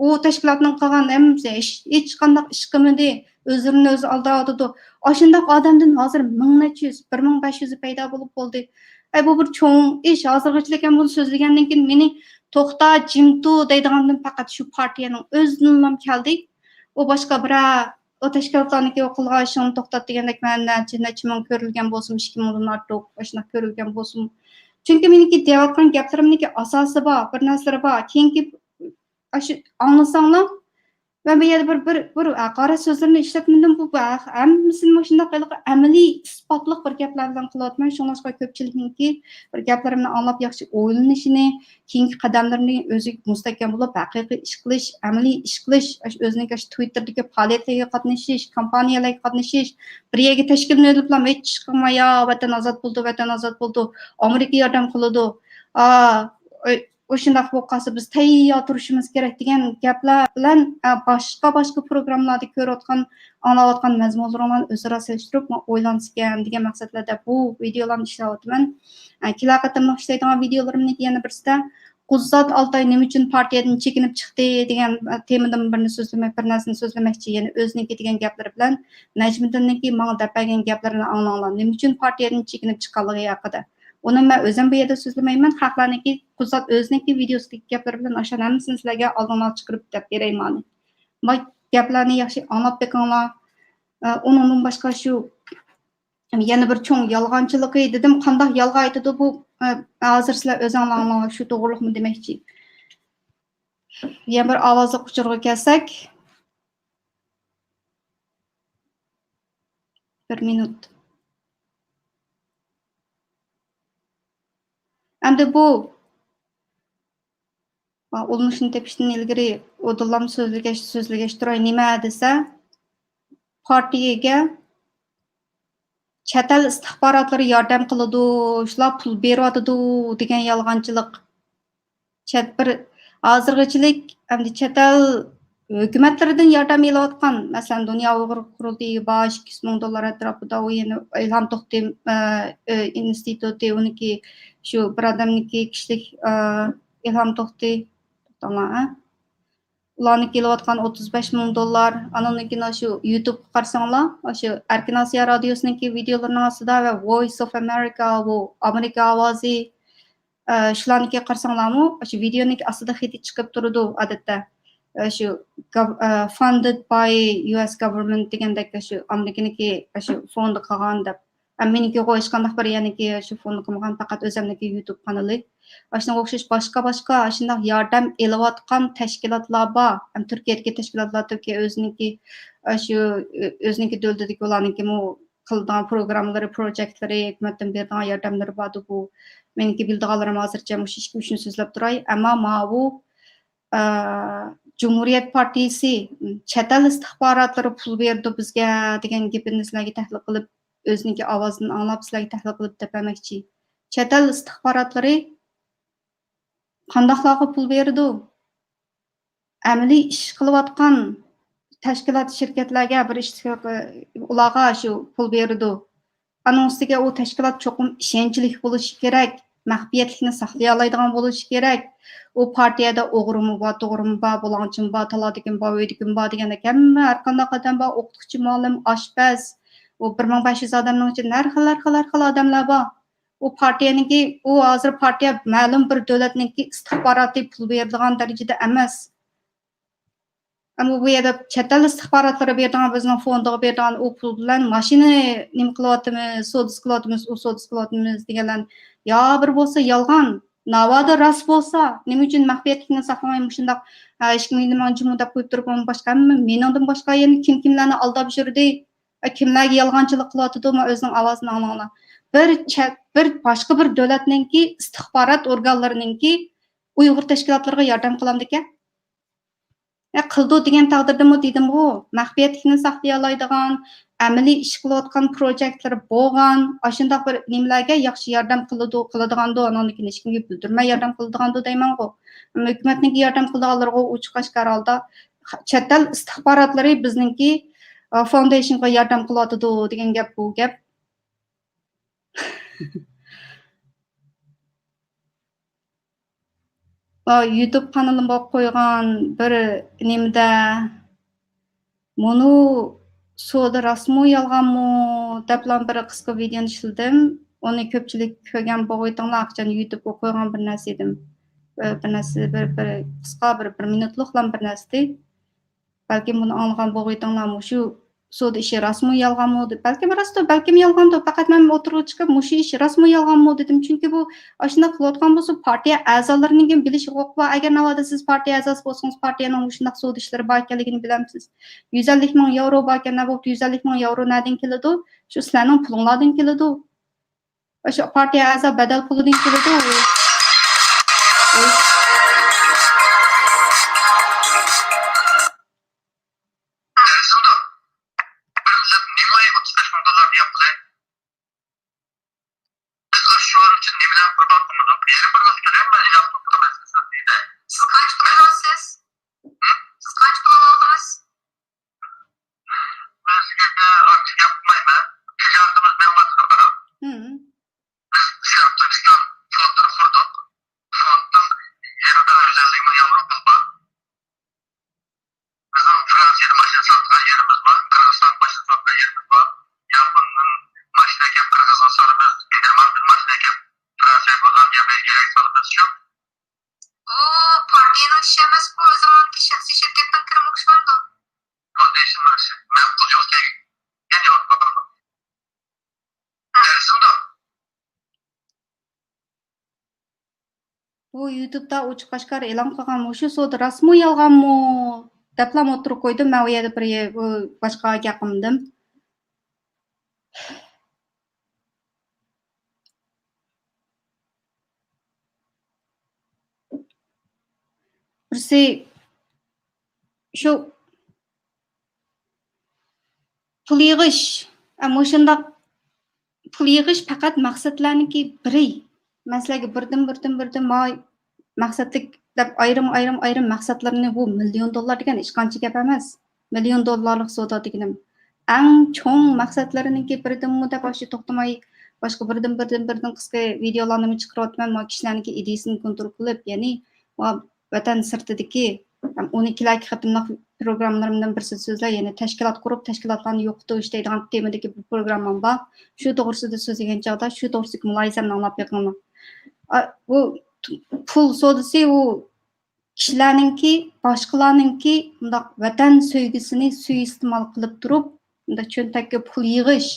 ئۇ تەشكىلاتنىڭ قىلغان ھەممىسى ھېچ، ھېچقانداق ئىش قىلمىدى. ئۆزلىرىنى ئۆزى ئالداۋاتىدۇ. ئاشۇنداق ئادەمدىن ھازىر مىڭ نەچچە يۈز، بىر مىڭ بەش يۈزى پەيدا بولۇپ بولدى. ئەي، بۇ بىر چوڭ ئىش. ھازىرغىچىلىك ھەم بۇنى سۆزلىگەندىن كېيىن مېنى توختا، جىم تۇر دەيدىغاندىن پەقەت شۇ پارتىيەنىڭ ئۆزىدىنلا كەلدى. ئۇ باشقا بىرەر، ئۇ تەشكىلاتلارنىڭكى ئۇ قىلغان ئىشىڭنى توختات دېگەندەك مەن نەچچە، نەچچە مىڭ كۆرۈلگەن بولسىمۇ، ئىككى مىڭدىن ئارتۇق ئاشۇنداق كۆرۈلگەن بولسىمۇ. چۈنكى مېنىڭكى دەۋاتقان گەپلىرىمنىڭكى ئاساسى بار، بىر نەرسىلىرى بار. كېيىنكى ئاشۇ ئاڭلىساڭلار، مەن بۇ يەردە بىر، بىر، بىر ھاقارەت سۆزلىرىنى ئىشلەتمىدىم. بۇ، بۇ ھەممىسىنى مۇشۇنداق ھېلىقى ئەمەلىي ئىسپاتلىق بىر گەپلەر بىلەن قىلىۋاتىمەن. شۇڭلاشقا كۆپچىلىكنىڭكى بىر گەپلىرىمنى ئاڭلاپ ياخشى ئويلىنىشىنى، كېيىنكى قەدەملىرىنى ئۆزى مۇستەھكەم بولۇپ، ھەقىقىي ئىش قىلىش، ئەمەلىي ئىش قىلىش، ئاشۇ ئۆزىنىڭكى ئاشۇ تىۋىتتېردىكى پائالىيەتلەرگە قاتنىشىش، كامپانىيەلەرگە قاتنىشىش، بىر يەرگە تەشكىلنى ئېلىپلا ھېچ ئىش قىلماي، يا ۋەتەن ئازاد بولىدۇ، ۋەتەن ئازاد بولىدۇ، ئامېرىكا ياردەم قىلىدۇ، ئا، ئۆ-، ئۇ شۇنداق بولۇپ قالسا، بىز تەييار تۇرۇشىمىز كېرەك دېگەن گەپلەر بىلەن، ئە، باشقا، باشقا پروگراممىلاردا كۆرۈۋاتقان، ئاڭلاۋاتقان مەزمۇنلىرىڭلارنى ئۆزئارا سېلىشتۇرۇپ، ما ئويلانسىكەن دېگەن مەقسەتلەردە بۇ ۋىدېئولارنى ئىشلەۋاتىمەن. ئە، كېلەر قېتىملىق ئىشلەيدىغان ۋىدېئولىرىمنىڭكى يەنە بىرسىدە قۇززات ئالتاي نېمە ئۈچۈن پارتىيەدىن چېكىنىپ چىقتى دېگەن تېمىدىن بىرنى سۆزلىمەك، بىر نەرسىنى سۆزلىمەكچى. يەنە ئۆزىنىڭكى دېگەن گەپلىرى بىلەن نەجمىدىننىڭكى ماڭا دەپ بەرگەن گەپلىرىنى ئاڭلاڭلار. نېمە ئۈچۈن پارتىيەدىن چېكىنىپ چىققانلىقى ھەققىدە. ئۇنى مەن ئۆزۈم بۇ يەردە سۆزلىمەيمەن. خەقلەرنىڭكى، قۇززات ئۆزىنىڭكى ۋىدىيوسىدىكى گەپلىرى بىلەن ئاشۇ ھەممىسىنى سىلەرگە ئالدىڭلار چىقىرىپ دەپ بېرەي مانى. ما گەپلەرنى ياخشى ئاڭلاپ بېقىڭلار. ئە، ئۇنىڭدىن باشقا شۇ يەنە بىر چوڭ يالغانچىلىقى دېدىم، قانداق يالغان ئېيتىدۇ بۇ؟ ئە، ھازىر سىلەر ئۆزۈڭلار ئاڭلاڭلار، شۇ توغرىلىقمۇ دېمەكچى. يەنە بىر ئاۋازلىق ئۇچۇرغا كەلسەك. بىر مىنۇت. ئەمدى بۇ ئۇلىنىشنى تېپىشتىن ئىلگىرى ئۇدۇللام سۆزلىگەچ، سۆزلىگەچ تۇراي، نېمە دېسە، پارتىيەگە چەت ئەل ئىستىخباراتلىرى ياردەم قىلىدۇ، شۇلار پۇل بېرىۋاتىدۇ دېگەن يالغانچىلىق. چەت بىر، ھازىرغىچىلىك ئەمدى چەت ئەل ھۆكۈمەتلىرىدىن ياردەم ئېلىۋاتقان، مەسىلەن، دۇنيا ئۇيغۇر قۇرۇلتىيى بار، ئىككى يۈز مىڭ دوللار ئەتراپىدا، ئۇ يەنە ئىلھام توختى، ئە، ئە، ئىنستىتۇتى، ئۇنىڭكى شۇ بىر ئادەمنىڭكى كىشىلىك، ئە، ئىلھام توختى، توختاڭلار، ئە. ئۇلارنىڭكى ئېلىۋاتقان ئوتتۇز بەش مىڭ دوللار، ئانىڭدىن كېيىن شۇ يۇتۇبقا قارىساڭلار، شۇ ئەركىن ئاسىيا رادىيوسىنىڭكى ۋىدىيولىرىنىڭ ئاستىدا ۋە ۋويس ئوف ئامېرىكا، بۇ ئامېرىكا ئاۋازى، ئە، شۇلارنىڭكىگە قارىساڭلارمۇ، شۇ ۋىدىيونىڭكى ئاستىدا خېتى چىقىپ تۇرىدۇ ئادەتتە. ئە، شۇ گاv-، ئە، funded by يۇ ئېس government دېگەندەك، شۇ ئامېرىكىنىڭكى شۇ فوندى قىلغان دەپ. ئە، مېنىڭكىغۇ ھېچقانداق بىر يەنىكى شۇ فوندى قىلمىغان، پەقەت ئۆزەمنىڭكى يۇتۇب قانىلى. ئاشۇنىڭغا ئوخشاش باشقا، باشقا ئاشۇنداق ياردەم ئېلىۋاتقان تەشكىلاتلار بار. ھەم تۈركىيەدىكى تەشكىلاتلار، تۈركىيە ئۆزىنىڭكى، ئە، شۇ، ئۆ-، ئۆزىنىڭكى دۆلىتىدىكى ئۇلارنىڭكىمۇ قىلىدىغان پروگراممىلىرى، پروجېكتلىرى، ھۆكۈمەتتىن بېرىدىغان ياردەملىرى باردۇ. بۇ مېنىڭكى بىلىدىغانلىرىم ھازىرچە مۇشۇ ئىككى، ئۈچنى سۆزلەپ تۇراي. ئەمما ماۋۇ، ئە، جۇمھۇرىيەت پارتىيىسى چەت ئەل ئىستىخباراتلىرى پۇل بېرىدۇ بىزگە دېگەن گېپىنى سىلەرگە تەھلىل قىلىپ، ئۆزىنىڭكى ئاۋازىدىن ئاڭلاپ سىلەرگە تەھلىل قىلىپ دەپ بەرمەكچى. چەت ئەل ئىستىخباراتلىرى قانداقلارغا پۇل بېرىدۇ؟ ئەمەلىي ئىش قىلىۋاتقان تەشكىلات، شىركەتلەرگە بىر ئىش، ئۇلارغا شۇ پۇل بېرىدۇ. ئانىڭ ئۈستىگە ئۇ تەشكىلات چوقۇم ئىشەنچلىك بولۇشى كېرەك، مەخپىيەتلىكنى ساقلىيالايدىغان بولۇشى كېرەك. ئۇ پارتىيەدە ئوغرىمۇ بار، توغرىمۇ بار، بۇلاڭچىمۇ بار، تالادىكىمۇ بار، ئۆيدىكىمۇ بار دېگەندەك ھەممە ھەرقانداق ئادەم بار، ئوقۇتقۇچى، مۇئەللىم، ئاشپەز. ئۇ بىر مىڭ بەش يۈز ئادەمنىڭ ئىچىدىن ھەر خىل، ھەر خىل، ھەر خىل ئادەملەر بار. ئۇ پارتىيەنىڭكى، ئۇ ھازىر پارتىيە مەلۇم بىر دۆلەتنىڭكى ئىستىخباراتى پۇل بېرىدىغان دەرىجىدە ئەمەس. ئەمما بۇ يەردە چەت ئەل ئىستىخباراتلىرى بېرىدىغان، بىزنىڭ فوندىغا بېرىدىغان ئۇ پۇل بىلەن ماشىنا نېمە قىلىۋاتىمىز، سودىسى قىلىۋاتىمىز، ئۇ سودىسى قىلىۋاتىمىز دېگەنلەرنى، يا بىر بولسا يالغان، ناۋادا راست بولسا، نېمە ئۈچۈن مەخپىيەتلىكنى ساقلىماي مۇشۇنداق، ھە، ھېچكىم ئىندىماي جۇمۇ دەپ قويۇپ تۇرۇپ، باشقا ھەممە، مېنىڭدىن باشقا يەنە كىم كىملەرنى ئالداپ يۈردى؟ ئە، كىملەرگە يالغانچىلىق قىلىۋاتىدۇ؟ ما ئۆزىنىڭ ئاۋازىنى ئاڭلاڭلار. بىر چەت، بىر باشقا بىر دۆلەتنىڭكى ئىستىخبارات ئورگانلىرىنىڭكى ئۇيغۇر تەشكىلاتلىرىغا ياردەم قىلامدىكەن. ئە، قىلىدۇ دېگەن تەقدىردىمۇ دېدىمغۇ، مەخپىيەتلىكنى ساقلىيالايدىغان، ئەمەلىي ئىش قىلىۋاتقان پروجېكتلىرى بولغان، ئاشۇنداق بىر نېمىلەرگە ياخشى ياردەم قىلىدۇ، قىلىدىغاندۇ، ئانىڭدىن كېيىن ھېچكىمگە بىلدۈرمەي ياردەم قىلىدىغاندۇ دەيمەنغۇ. ھۆكۈمەتنىڭكى ياردەم قىلىدىغانلىرىغۇ ئوچۇق ئاشكارا ھالدا چەت ئەل ئىستىخباراتلىرى بىزنىڭكى، ئە، فاوندېيشنغا ياردەم قىلىۋاتىدۇ دېگەن گەپ بۇ گەپ. ئا، يۇتۇب قانىلىمغا قويغان بىر نېمىدە، مۇنۇ سودا راستمۇ، يالغانمۇ دەپلا بىر قىسقا ۋىدېئونى ئىشلىدىم. ئۇنى كۆپچىلىك كۆرگەن بولغۇيتىڭلار، ئاقچانى يۇتۇبقا قويغان بىر نەرسە ئىدىم. بىر، بىر نەرسە، بىر، بىر قىسقا، بىر، بىر مىنۇتلۇقلا بىر نەرسىدى. بەلكىم بۇنى ئاڭلىغان بولغۇيتىڭلار، مۇشۇ سودا ئىشى راستمۇ، يالغانمۇ دەپ. بەلكىم راستتۇ، بەلكىم يالغاندۇ. پەقەت مەن ئوتتۇرىغا چىقىپ، مۇشۇ ئىش راستمۇ، يالغانمۇ دېدىم. چۈنكى بۇ ئاشۇنداق قىلىۋاتقان بولسا، پارتىيە ئەزالىرىنىڭكى بىلىشى ھوقۇقى بار. ئەگەر ناۋادا سىز پارتىيە ئەزاسى بولسىڭىز، پارتىيەنىڭ مۇشۇنداق سودا ئىشلىرى بار ئىكەنلىكىنى بىلەمسىز. يۈز ئەللىك مىڭ ياۋرو باركەن، نە بوپتۇ؟ يۈز ئەللىك مىڭ ياۋرو نەدىن كېلىدۇ؟ شۇ سىلەرنىڭ پۇلۇڭلاردىن كېلىدۇ. شۇ پارتىيە ئەزا بەدەل پۇلىدىن كېلىدۇ. سىز قانچە پۇل ئالىسىز؟ سىز قانچە پۇل ئالدىڭىز؟ مەن سىزگە ئارتۇق گەپ قىلمايمەن. تىجارىتىمىز مېڭىۋاتىدۇ، قاراڭ. بىز شەرقىي تۈركىستان فوندىنى قۇردۇق. فوندنىڭ بۇ يۇتۇبتا ئوچۇق ئاشكارا ئېلان قىلغان مۇشۇ سودا راستمۇ، يالغانمۇ دەپلا ئوتتۇرىغا قويدۇم. مەن ئۇ يەردە بىر، بۇ باشقا گەپ قىلمىدىم. بىرسى شۇ پۇل يىغىش، ئە، مۇشۇنداق پۇل يىغىش پەقەت مەقسەتلەرنىڭكى بىرى. مەن سىلەرگە بىردىن، بىردىن، بىردىن ما-، مەقسەتلىك دەپ ئايرىم، ئايرىم، ئايرىم مەقسەتلىرىنى، بۇ مىليون دوللار دېگەن ھېچقانچە گەپ ئەمەس. مىليون دوللارلىق سودا دېگىنىم. ئەڭ چوڭ مەقسەتلىرىنىڭكى بىرىدىنمۇ دەپ ئاشۇ توختىماي باشقا بىردىن، بىردىن، بىردىن قىسقا ۋىدېئولارنىمۇ چىقىرىۋاتىمەن. ما كىشىلەرنىڭكى ئىدىيىسىنى كونترول قىلىپ، يەنى ۋە ۋەتەن سىرتىدىكى، ھەم ئون ئىككىلەرگە قېتىملىق پروگراممىلىرىمدىن بىرسىدە سۆزلەپ، يەنى تەشكىلات قۇرۇپ، تەشكىلاتلارنى يوقىتىش دەيدىغان تېمىدىكى بىر پروگراممام بار. شۇ توغرىسىدا سۆزلىگەن چاغدا شۇ توغرىسىدىكى مۇلاھىزەمنى ئاڭلاپ بېقىڭلار. ئا، بۇ پۇل سودىسى، ئۇ كىشىلەرنىڭكى، باشقىلارنىڭكى مۇنداق ۋەتەن سۆيگۈسىنى سۇيىئىستېمال قىلىپ تۇرۇپ، مۇنداق چۆنتەككە پۇل يىغىش،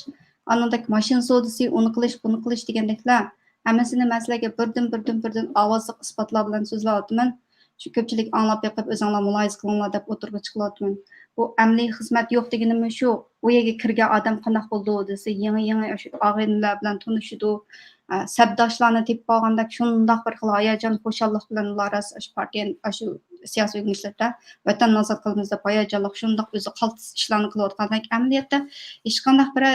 ئانىڭدەك ماشىنا سودىسى، ئۇنى قىلىش، بۇنى قىلىش دېگەندەكلەر ھەممىسىنى مەن سىلەرگە بىردىن، بىردىن، بىردىن ئاۋازلىق ئىسپاتلار بىلەن سۆزلەۋاتىمەن. شۇ كۆپچىلىك ئاڭلاپ بېقىپ، ئۆزۈڭلار مۇلاھىزە قىلىڭلار دەپ ئوتتۇرىغا چىقىۋاتىمەن. بۇ ئەمەلىي خىزمەت يوق دېگىنىممۇ شۇ، ئۇ يەرگە كىرگەن ئادەم قانداق بولىدۇ دېسە، يېڭى، يېڭى ئاشۇ ئاغىنىلەر بىلەن تونۇشىدۇ، ئە، سەپداشلارنى تېپىپ ئالغاندەك شۇنداق بىر خىل ھاياجان، خۇشاللىق بىلەن ئۇلار راست ئاشۇ پارتىيە، ئاشۇ سىياسىي ئۆگىنىشلەردە ۋەتەننى ئازاد قىلىمىز دەپ ھاياجانلىق، شۇنداق ئۆزى قالتىس ئىشلارنى قىلىۋاتقاندەك، ئەمەلىيەتتە ھېچقانداق بىر،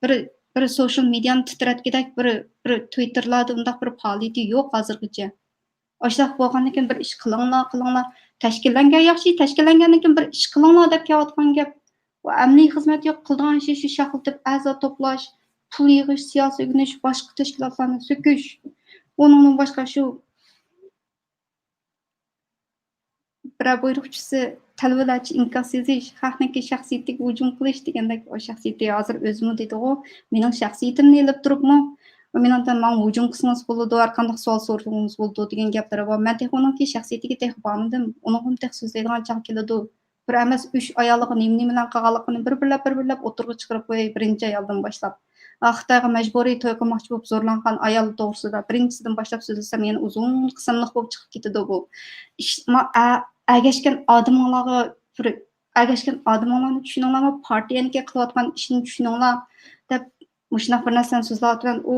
بىر، بىر سوشال مېدىيانى تىترەتكۈدەك، بىر، بىر تۋىتتېرلاردا ئۇنداق بىر پائالىيىتى يوق ھازىرغىچە. ئاشۇنداق بولغاندىن كېيىن بىر ئىش قىلىڭلار، قىلىڭلار. تەشكىللەنگەن ياخشى، تەشكىللەنگەندىن كېيىن بىر ئىش قىلىڭلار دەپ كېلىۋاتقان گەپ. ئۇ ئەمەلىي خىزمەت يوق، قىلىدىغان ئىشى شۇ شاخلىتىپ ئەزا توپلاش، پۇل يىغىش، سىياسىي ئۆگىنىش، باشقا تەشكىلاتلارنى سۆكۈش. ئۇنىڭدىن باشقا شۇ بىرەر بۇيرۇقچىسى تەلۋىلەرچە ئىنكاس يېزىش، خەقنىڭكى شەخسىيىتىگە ھۇجۇم قىلىش دېگەندەك، ئۇ شەخسىيىتى ھازىر ئۆزىمۇ دېدىغۇ، مېنىڭ شەخسىيىتىمنى ئېلىپ تۇرۇپمۇ، مېنىڭدىن ماڭا ھۇجۇم قىلسىڭىز بولىدۇ، ھەر قانداق سوئال سورىسىڭىز بولىدۇ دېگەن گەپلىرى بار. مەن تېخى ئۇنىڭكى شەخسىيىتىگە تېخى بارمىدىم. ئۇنىڭغىمۇ تېخى سۆزلەيدىغان چاغ كېلىدۇ. بىر ئەمەس، ئۈچ ئايالىغا نېمە-نېمىلەرنى قىلغانلىقىنى بىر-بىرلەپ، بىر-بىرلەپ ئوتتۇرىغا چىقىرىپ قوياي، بىرىنچى ئايالدىن باشلاپ. ئا، خىتايغا مەجبۇرىي توي قىلماقچى بولۇپ زورلانغان ئايال توغرىسىدا بىرىنچىسىدىن باشلاپ سۆزلىسەم، يەنە ئۇزۇن قىسىملىق بولۇپ چىقىپ كېتىدۇ بۇ. ئىش-، ما-، ئە-، ئەگەشكەن ئادىمىڭلارغا بىر، ئەگەشكەن ئادىمىڭلارنى چۈشىنىڭلارمۇ، پارتىيەنىڭكى قىلىۋاتقان ئىشىنى چۈشىنىڭلار، دەپ مۇشۇنداق بىر نەرسىلەرنى سۆزلەۋاتىمەن. ئۇ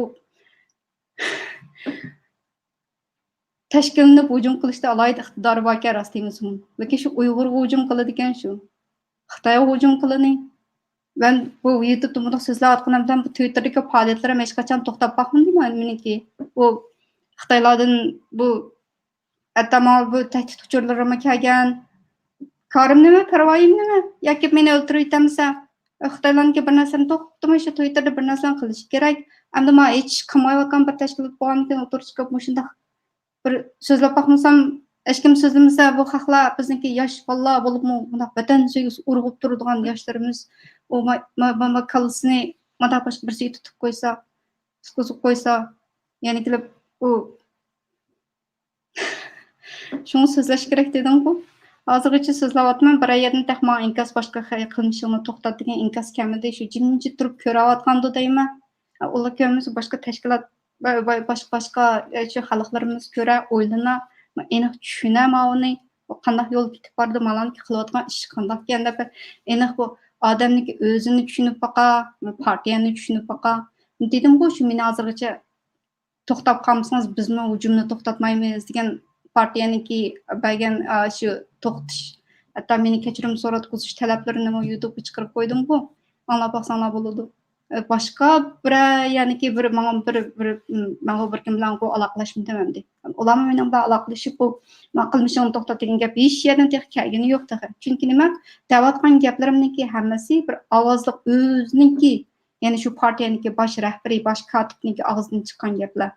تەشكىللىنىپ ھۇجۇم قىلىشتا ئالاھىدە ئىقتىدارى باركەن، راست دېمىسىمۇ. لېكىن شۇ ئۇيغۇرغا ھۇجۇم قىلىدىكەن شۇ. خىتايغا ھۇجۇم قىلىنى. مەن بۇ يۇتۇبتا بۇنداق سۆزلەۋاتقىنىم بىلەن بۇ تۋىتتېردىكى پائالىيەتلىرىم ھېچقاچان توختاپ باقمىدى مېنىڭكى. بۇ خىتايلاردىن بۇ ھەتتا ماڭا بۇ تەھدىت ئۇچۇرلىرىمۇ كەلگەن. كارىم نېمە، پەرۋايىم نېمە؟ ياكى مېنى ئۆلتۈرۈۋېتەمسە؟ خىتايلارنىڭكى بىر نەرسىنى توختىماي شۇ تۋىتتېردا بىر نەرسىلەرنى قىلىشى كېرەك. ئەمدى مانا ھېچ ئىش قىلمايۋاتقان بىر تەشكىلات بولغاندىكىن ئوتتۇرىغا چىقىپ مۇشۇنداق بىر سۆزلەپ باقمىسام، ھېچكىم سۆزلىمىسە، بۇ خەقلەر بىزنىڭكى ياش بالىلار بولۇپمۇ مۇنداق ۋەتەن سۆيگۈسى ئۇرغۇپ تۇرىدىغان ياشلىرىمىز، ئۇ ما-، ما-، ما-، ما-، كاللىسىنى مانداق باشقا بىرسىگە تۇتۇپ قويسا، تۇتقۇزۇپ قويسا، يەنە كېلىپ ئۇ شۇڭا سۆزلەش كېرەك دېدىڭغۇ. ھازىرغىچە سۆزلەۋاتىمەن، بىرەر يەردىن تېخى ماڭا ئىنكاس، باشقا خەي-، قىلمىشىڭنى توختات دېگەن ئىنكاس كەلمىدى. شۇ جىمجىت تۇرۇپ كۆرۈۋاتقاندۇ دەيمەن. ئۇلار كۆرمىسە باشقا تەشكىلات، با-، با-، باشقا، باشقا، ئە، شۇ خەلقلىرىمىز كۆرە، ئويلىنا، ئېنىق چۈشىنە ماۋۇنى. ئۇ قانداق يول كېتىپ بارىدۇ، مالانكى قىلىۋاتقان ئىش قانداقكەن دەپ بىر ئېنىق بۇ ئادەمنىڭكى ئۆزىنى چۈشىنىپ باقا، پارتىيەنى چۈشىنىپ باقا. دېدىمغۇ، شۇ مېنى ھازىرغىچە توختاپ قالمىسىڭىز، بىزمۇ ھۇجۇمنى توختاتمايمىز دېگەن پارتىيەنىڭكى بەرگەن، ئا، شۇ توختىتىش، ھەتتا مېنى كەچۈرۈم سوراتقۇزۇش تەلەپلىرىنىمۇ يۇتۇبقا چىقىرىپ قويدۇمغۇ. ئاڭلاپ باقساڭلار بولىدۇ. ئە، باشقا بىرەر، يەنىكى بىر ماڭا بىر، بىر، م، ماڭا بىر كىم بىلەنغۇ ئالاقىلەشمىدىم ئەمدى. ئۇلارمۇ مېنىڭ بىلەن ئالاقىلىشىپ، بۇ، ما، قىلمىشىڭنى توختات دېگەن گەپ ھېچ يەردىن تېخى كەلگىنى يوق تېخى. چۈنكى نېمە؟ دەۋاتقان گەپلىرىمنىڭكى ھەممىسى بىر ئاۋازلىق ئۆزىنىڭكى، يەنى شۇ پارتىيەنىڭكى باش رەھبىرى، باش كاتىپنىڭكى ئاغزىدىن چىققان گەپلەر.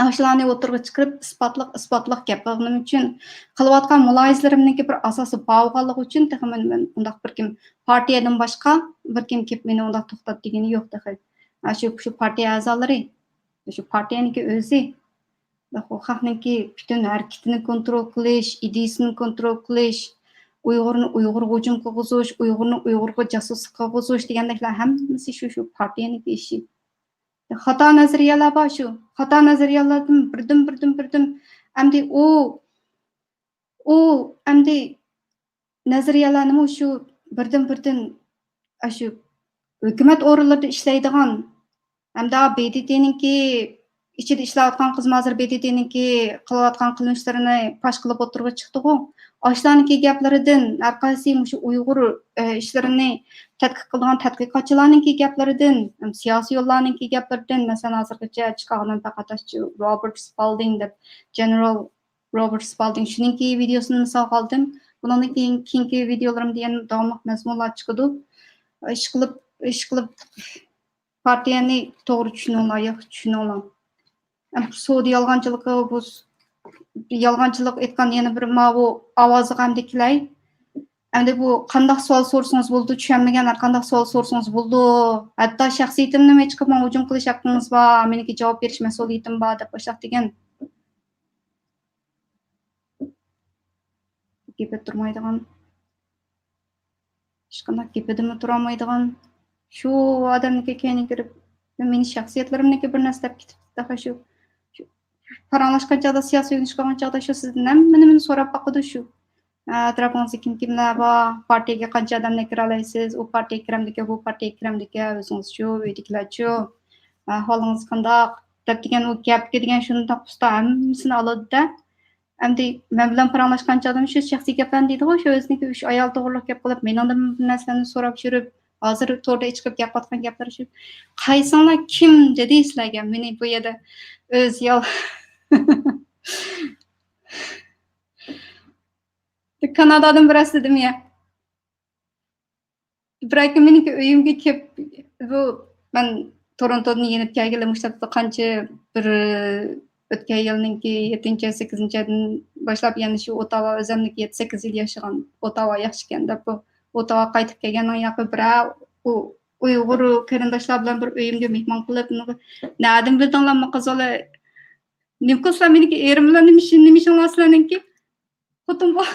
ئاشۇلارنى ئوتتۇرىغا چىقىرىپ، ئىسپاتلىق، ئىسپاتلىق گەپ قىلغىنىم ئۈچۈن، قىلىۋاتقان مۇلاھىزىلىرىمنىڭكى بىر ئاساسى بار بولغانلىقى ئۈچۈن، تېخى مەن، مەن ئۇنداق بىر كىم، پارتىيەدىن باشقا بىر كىم كېلىپ مېنى ئۇنداق توختات دېگىنى يوق تېخى. ئاشۇ، شۇ پارتىيە ئەزالىرى، شۇ پارتىيەنىڭكى ئۆزى، خەقنىڭكى پۈتۈن ھەرىكىتىنى كونترول قىلىش، ئىدىيىسىنى كونترول قىلىش، ئۇيغۇرنى ئۇيغۇرغا ھۇجۇم قىلغۇزۇش، ئۇيغۇرنى ئۇيغۇرغا جاسۇسلۇق قىلغۇزۇش دېگەندەكلەر ھەممىسى شۇ، شۇ پارتىيەنىڭكى ئىشى. خاتا نەزەرىيەلەر بار شۇ. خاتا نەزەرىيەلەردىن بىردىن، بىردىن، بىردىن، ئەمدى ئۇ، ئۇ ئەمدى نەزەرىيەلەرنىمۇ شۇ بىردىن-بىردىن ئاشۇ ھۆكۈمەت ئورۇنلىرىدا ئىشلەيدىغان ھەمدە ب د ت نىڭكى ئىچىدە ئىشلەۋاتقان قىزمۇ ھازىر ب د ت نىڭكى قىلىۋاتقان قىلمىشلىرىنى پاش قىلىپ ئوتتۇرىغا چىقتىغۇ. ئاشۇلارنىڭكى گەپلىرىدىن، ھەر قايسى مۇشۇ ئۇيغۇر، ئە، ئىشلىرىنى تەتقىق قىلىدىغان تەتقىقاتچىلارنىڭكى گەپلىرىدىن، ھەم سىياسىيونلارنىڭكى گەپلىرىدىن، مەسىلەن، ھازىرغىچە چىقارغان پەقەت شۇ روبېرت سپالدىڭ دەپ، جېنېرال روبېرت سپالدىڭ، شۇنىڭكى ۋىدېيوسىنى مىسالغا ئالدىم. بۇنىڭدىن كېيىن، كېيىنكى ۋىدېيولىرىمدا يەنە داۋاملىق مەزمۇنلار چىقىدۇ. ئىشقىلىپ، ئىشقىلىپ، پارتىيەنى توغرا چۈشىنىڭلار، ياخشى چۈشىنىڭلار. ئەمدى سودا يالغانچىلىقى، بۇ س-، يالغانچىلىق ئېيتقان يەنە بىر ماۋۇ ئاۋازغا ئەمدى كېلەي. ئەمدى بۇ قانداق سوئال سورىسىڭىز بولىدۇ، چۈشەنمىگەن ھەر قانداق سوئال سورىسىڭىز بولىدۇ. ھەتتا شەخسىيىتىمنىمۇ چىقىپ ماڭا ھۇجۇم قىلىش ھەققىڭىز بار، مېنىڭكى جاۋاب بېرىش مەسئۇلىيىتىم بار دەپ باشلاق دېگەن. گېپى تۇرمايدىغان، ھېچقانداق گېپىدىمۇ تۇرالمايدىغان، شۇ ئادەمنىڭكى كەينىگە كىرىپ، مېنى شەخسىيەتلىرىمنىڭكى بىر نەرسە دەپ كېتىپ، تېخى شۇ، شۇ پاراڭلاشقان چاغدا، سىياسىي ئۆگىنىش قىلغان چاغدا شۇ سىزدىن ھەممە نېمىنى سوراپ باقىدۇ شۇ. ئەتراپىڭىزدا كىم كىملەر بار، پارتىيەگە قانچە ئادەمنى كىرەلەيسىز، ئۇ پارتىيەگە كىرەمدىكەن، بۇ پارتىيەگە كىرەمدىكەن، ئۆزىڭىزچۇ، ئۆيدىكىلەرچۇ، ئەھۋالىڭىز قانداق دەپ دېگەن ئۇ گەپكە دېگەن شۇنداق ئۇستا ھەممىسىنى ئالىدۇ-دە. ئەمدى مەن بىلەن پاراڭلاشقان چاغدىمۇ شۇ شەخسىي گەپلەرنى دەيدىغۇ، شۇ ئۆزىنىڭكى ئۈچ ئايال توغرىلىق گەپ قىلىپ، مېنىڭدىن بىر نەرسىلەرنى سوراپ يۈرۈپ، ھازىر توردا چىقىپ گەپ قىلىۋاتقان گەپلىرى شۇ. قايسىڭلار كىم دېدى سىلەرگە مېنى بۇ يەردە ئۆز يال-، كانادادىن بىر ئەسلىدىم يا. بىر ئاكا مېنىڭكى ئۆيۈمگە كېلىپ، بۇ مەن تورونتودىن يېنىپ كەلگىلى مۇشۇ تاپتا قانچە بىر ئۆتكەن يىلنىڭكى يەتتىنچى، سەككىزىنچى ئايدىن باشلاپ يەنە شۇ ئوتاۋا ئۆزەمنىكى يەتتە، سەككىز يىل ياشىغان ئوتاۋا ياخشىكەن دەپ، بۇ ئوتاۋا قايتىپ كەلگەندىن ياقى بىرەر ئۇ ئۇيغۇر قېرىنداشلار بىلەن بىر ئۆيۈمگە مېھمان قىلىپ، نەدىن بىلدىڭلارمۇ قىز بالا؟ نېمە قىلسىلەر مېنىڭكى ئېرىم بىلەن نېمە ئىشىڭ، نېمە ئىشىڭلار سىلەرنىڭكى؟ خوتۇن بو-،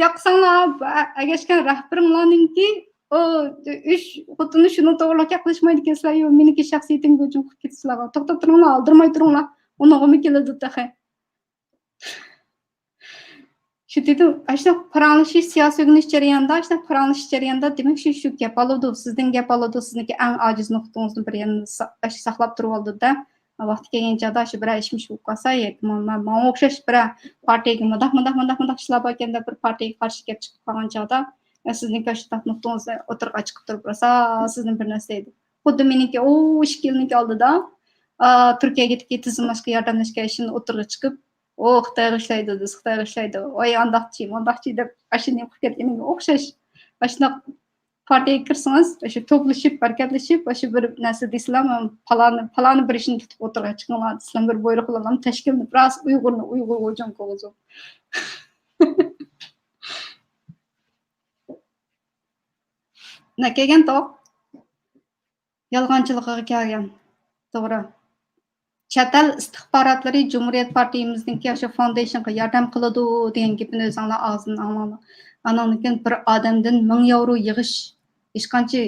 ياقساڭلار، ئەگەشكەن رەھبىرىڭلارنىڭكى ئۇ ئۈچ خوتۇنى شۇنىڭ توغرىلىق گەپ قىلىشمايدىكەنسىلەر، يو، مېنىڭكى شەخسىيىتىمگە ھۇجۇم قىلىپ كېتىسىلەر. توختاپ تۇرۇڭلار، ئالدىرىماي تۇرۇڭلار. ئۇنىڭغىمۇ كېلىدۇ تېخى. شۇ دېدىم، ئاشۇنداق پاراڭلىشىش، سىياسىي ئۆگىنىش جەريانىدا، ئاشۇنداق پاراڭلىشىش جەريانىدا، دېمەك، شۇ، شۇ گەپ ئالىدۇ، سىزدىن گەپ ئالىدۇ، سىزنىڭكى ئەڭ ئاجىز نۇقتىڭىزنى بىر يەردىن سا-، ئاشۇ ساقلاپ تۇرۇۋالىدۇ-دە. ۋاقتى كەلگەن چاغدا شۇ بىرەر ئىش مىش بولۇپ قالسا، ياكى ما-، ما-، ماڭا ئوخشاش بىرەر پارتىيەگە مۇنداق، مۇنداق، مۇنداق، مۇنداق ئىشلار باركەن دەپ بىر پارتىيەگە قارشى گەپ چىقىپ قالغان چاغدا، سىزنىڭكى ئاشۇنداق نۇقتىڭىزنى ئوتتۇرىغا چىقىپ تۇرۇپ، راسا سىزدىن بىر نەرسە دەيدۇ. خۇددى مېنىڭكى ئۇ ئىككى يىلنىڭكى ئالدىدا، ئا، تۈركىيەگە تىزىملاشقا ياردەملەشكەن ئىشىنى ئوتتۇرىغا چىقىپ، ئۇ خىتايغا ئىشلەيدۇ، بىز خىتايغا ئىشلەيدۇ، ۋاي ئانداقچى، مۇنداقچى دەپ ئاشۇ نېمە قىلىپ كەتكىنىگە ئوخشاش. ئاشۇنداق پارتىيەگە كىرسىڭىز، ئاشۇ توپلىشىپ، ھەرىكەتلىشىپ، ئاشۇ بىر نەرسە دېسىلا، پالانى، پالانى بىر ئىشنى تۇتۇپ ئوتتۇرىغا چىقىڭلار دېسىلا، بىر بۇيرۇق بىلەن تەشكىللىنىپ، راست ئۇيغۇرنى ئۇيغۇرغا ھۇجۇم قىلغۇزۇپ. نە كەلگەن توق؟ يالغانچىلىقىغا كەلگەن. توغرا. چەت ئەل ئىستىخباراتلىرى جۇمھۇرىيەت پارتىيىمىزنىڭكى ئاشۇ فاوندېيشنغا ياردەم قىلىدۇ دېگەن گېپىنى ئۆزۈڭلار ئاغزىدىن ئاڭلاڭلار. ئانىڭدىن كېيىن بىر ئادەمدىن مىڭ ياۋرو يىغىش ھېچقانچە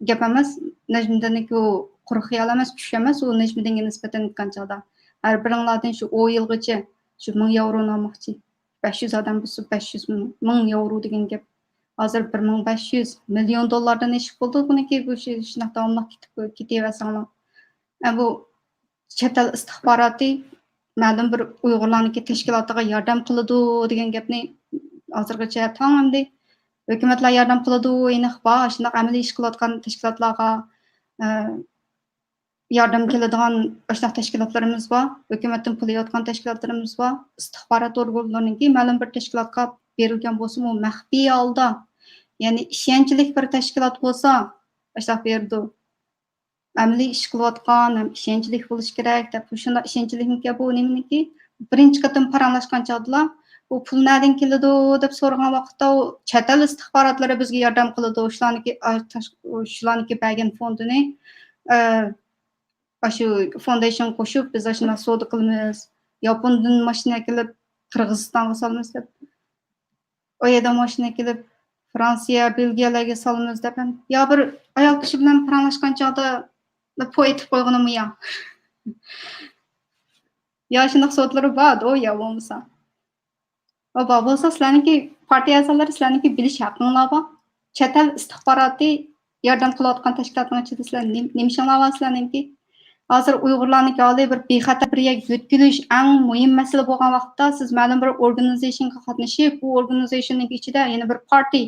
گەپ ئەمەس. نەجمىدىننىڭكى ئۇ قۇرۇق خىيال ئەمەس، چۈش ئەمەس، ئۇ نەجمىدىنگە نىسبەتەن ئېيتقان چاغدا. ھەر بىرىڭلاردىن شۇ ئون يىلغىچە شۇ مىڭ ياۋرونى ئالماقچى. بەش يۈز ئادەم بولسا، بەش يۈز مىڭ، مىڭ ياۋرو دېگەن گەپ. ھازىر بىر مىڭ بەش يۈز مىليون دوللاردىن ئېشىپ بولىدۇ بۇنىڭكى، بۇ شۇ-، شۇنداق داۋاملىق كېتىپ، كېتىۋەرسەڭلار. ئە، بۇ چەت ئەل ئىستىخباراتى مەلۇم بىر ئۇيغۇرلارنىڭكى تەشكىلاتىغا ياردەم قىلىدۇ دېگەن گەپنى ھازىرغىچە تاڭ ئەمدى ھۆكۈمەتلەر ياردەم قىلىدۇ، ئېنىق بار، شۇنداق ئەمەلىي ئىش قىلىۋاتقان تەشكىلاتلارغا، ئە، ياردەم كېلىدىغان ئاشۇنداق تەشكىلاتلىرىمىز بار، ھۆكۈمەتتىن پۇل ئېلىۋاتقان تەشكىلاتلىرىمىز بار. ئىستىخبارات ئورگانلىرىنىڭكى مەلۇم بىر تەشكىلاتقا بېرىلگەن بولسىمۇ، مەخپىي ھالدا، يەنى ئىشەنچلىك بىر تەشكىلات بولسا، ئاشۇنداق بېرىدۇ. ئەمەلىي ئىش قىلىۋاتقان ھەم ئىشەنچلىك بولۇشى كېرەك دەپ، شۇنداق ئىشەنچلىكمىكەن بۇ نېمىنىڭكى؟ بىرىنچى قېتىم پاراڭلاشقان چاغدىلا، بۇ پۇل نەدىن كېلىدۇ دەپ سورىغان ۋاقىتتا، ئۇ چەت ئەل ئىستىخباراتلىرى بىزگە ياردەم قىلىدۇ، شۇلارنىڭكى، ئا، تاش-، شۇلارنىڭكى بەرگەن فوندىنى، ئە، ئاشۇ فوندېيشنغا قوشۇپ، بىز ئاشۇنداق سودا قىلىمىز، ياپوندىن ماشىنا ئەكېلىپ، قىرغىزىستانغا سالىمىز دەپ، ئۇ يەردىن ماشىنا ئەكېلىپ، فرانسىيە، بېلگىيەلەرگە سالىمىز دەپ، يا بىر ئايال كىشى بىلەن پاراڭلاشقان چاغدا پو ئېتىپ قويغىنىمۇ يا. يا شۇنداق سوتلىرى بار، يا بولمىسا. بار بولسا، سىلەرنىڭكى پارتىيە ئەزالىرى، سىلەرنىڭكى بىلىش ھەققىڭلار بار. چەت ئەل ئىستىخباراتى ياردەم قىلىۋاتقان تەشكىلاتنىڭ ئىچىدە سىلەر نېم-، نېمە ئىشىڭلار بار سىلەرنىڭكى؟ ھازىر ئۇيغۇرلارنىڭكى ھالى بىر بىخەتەر بىر يەرگە يۆتكىلىش ئەڭ مۇھىم مەسىلە بولغان ۋاقىتتا، سىز مەلۇم بىر ئورگانىزېيشنغا قاتنىشىپ، ئۇ ئورگانىزېيشننىڭ ئىچىدە يەنە بىر پارتىي،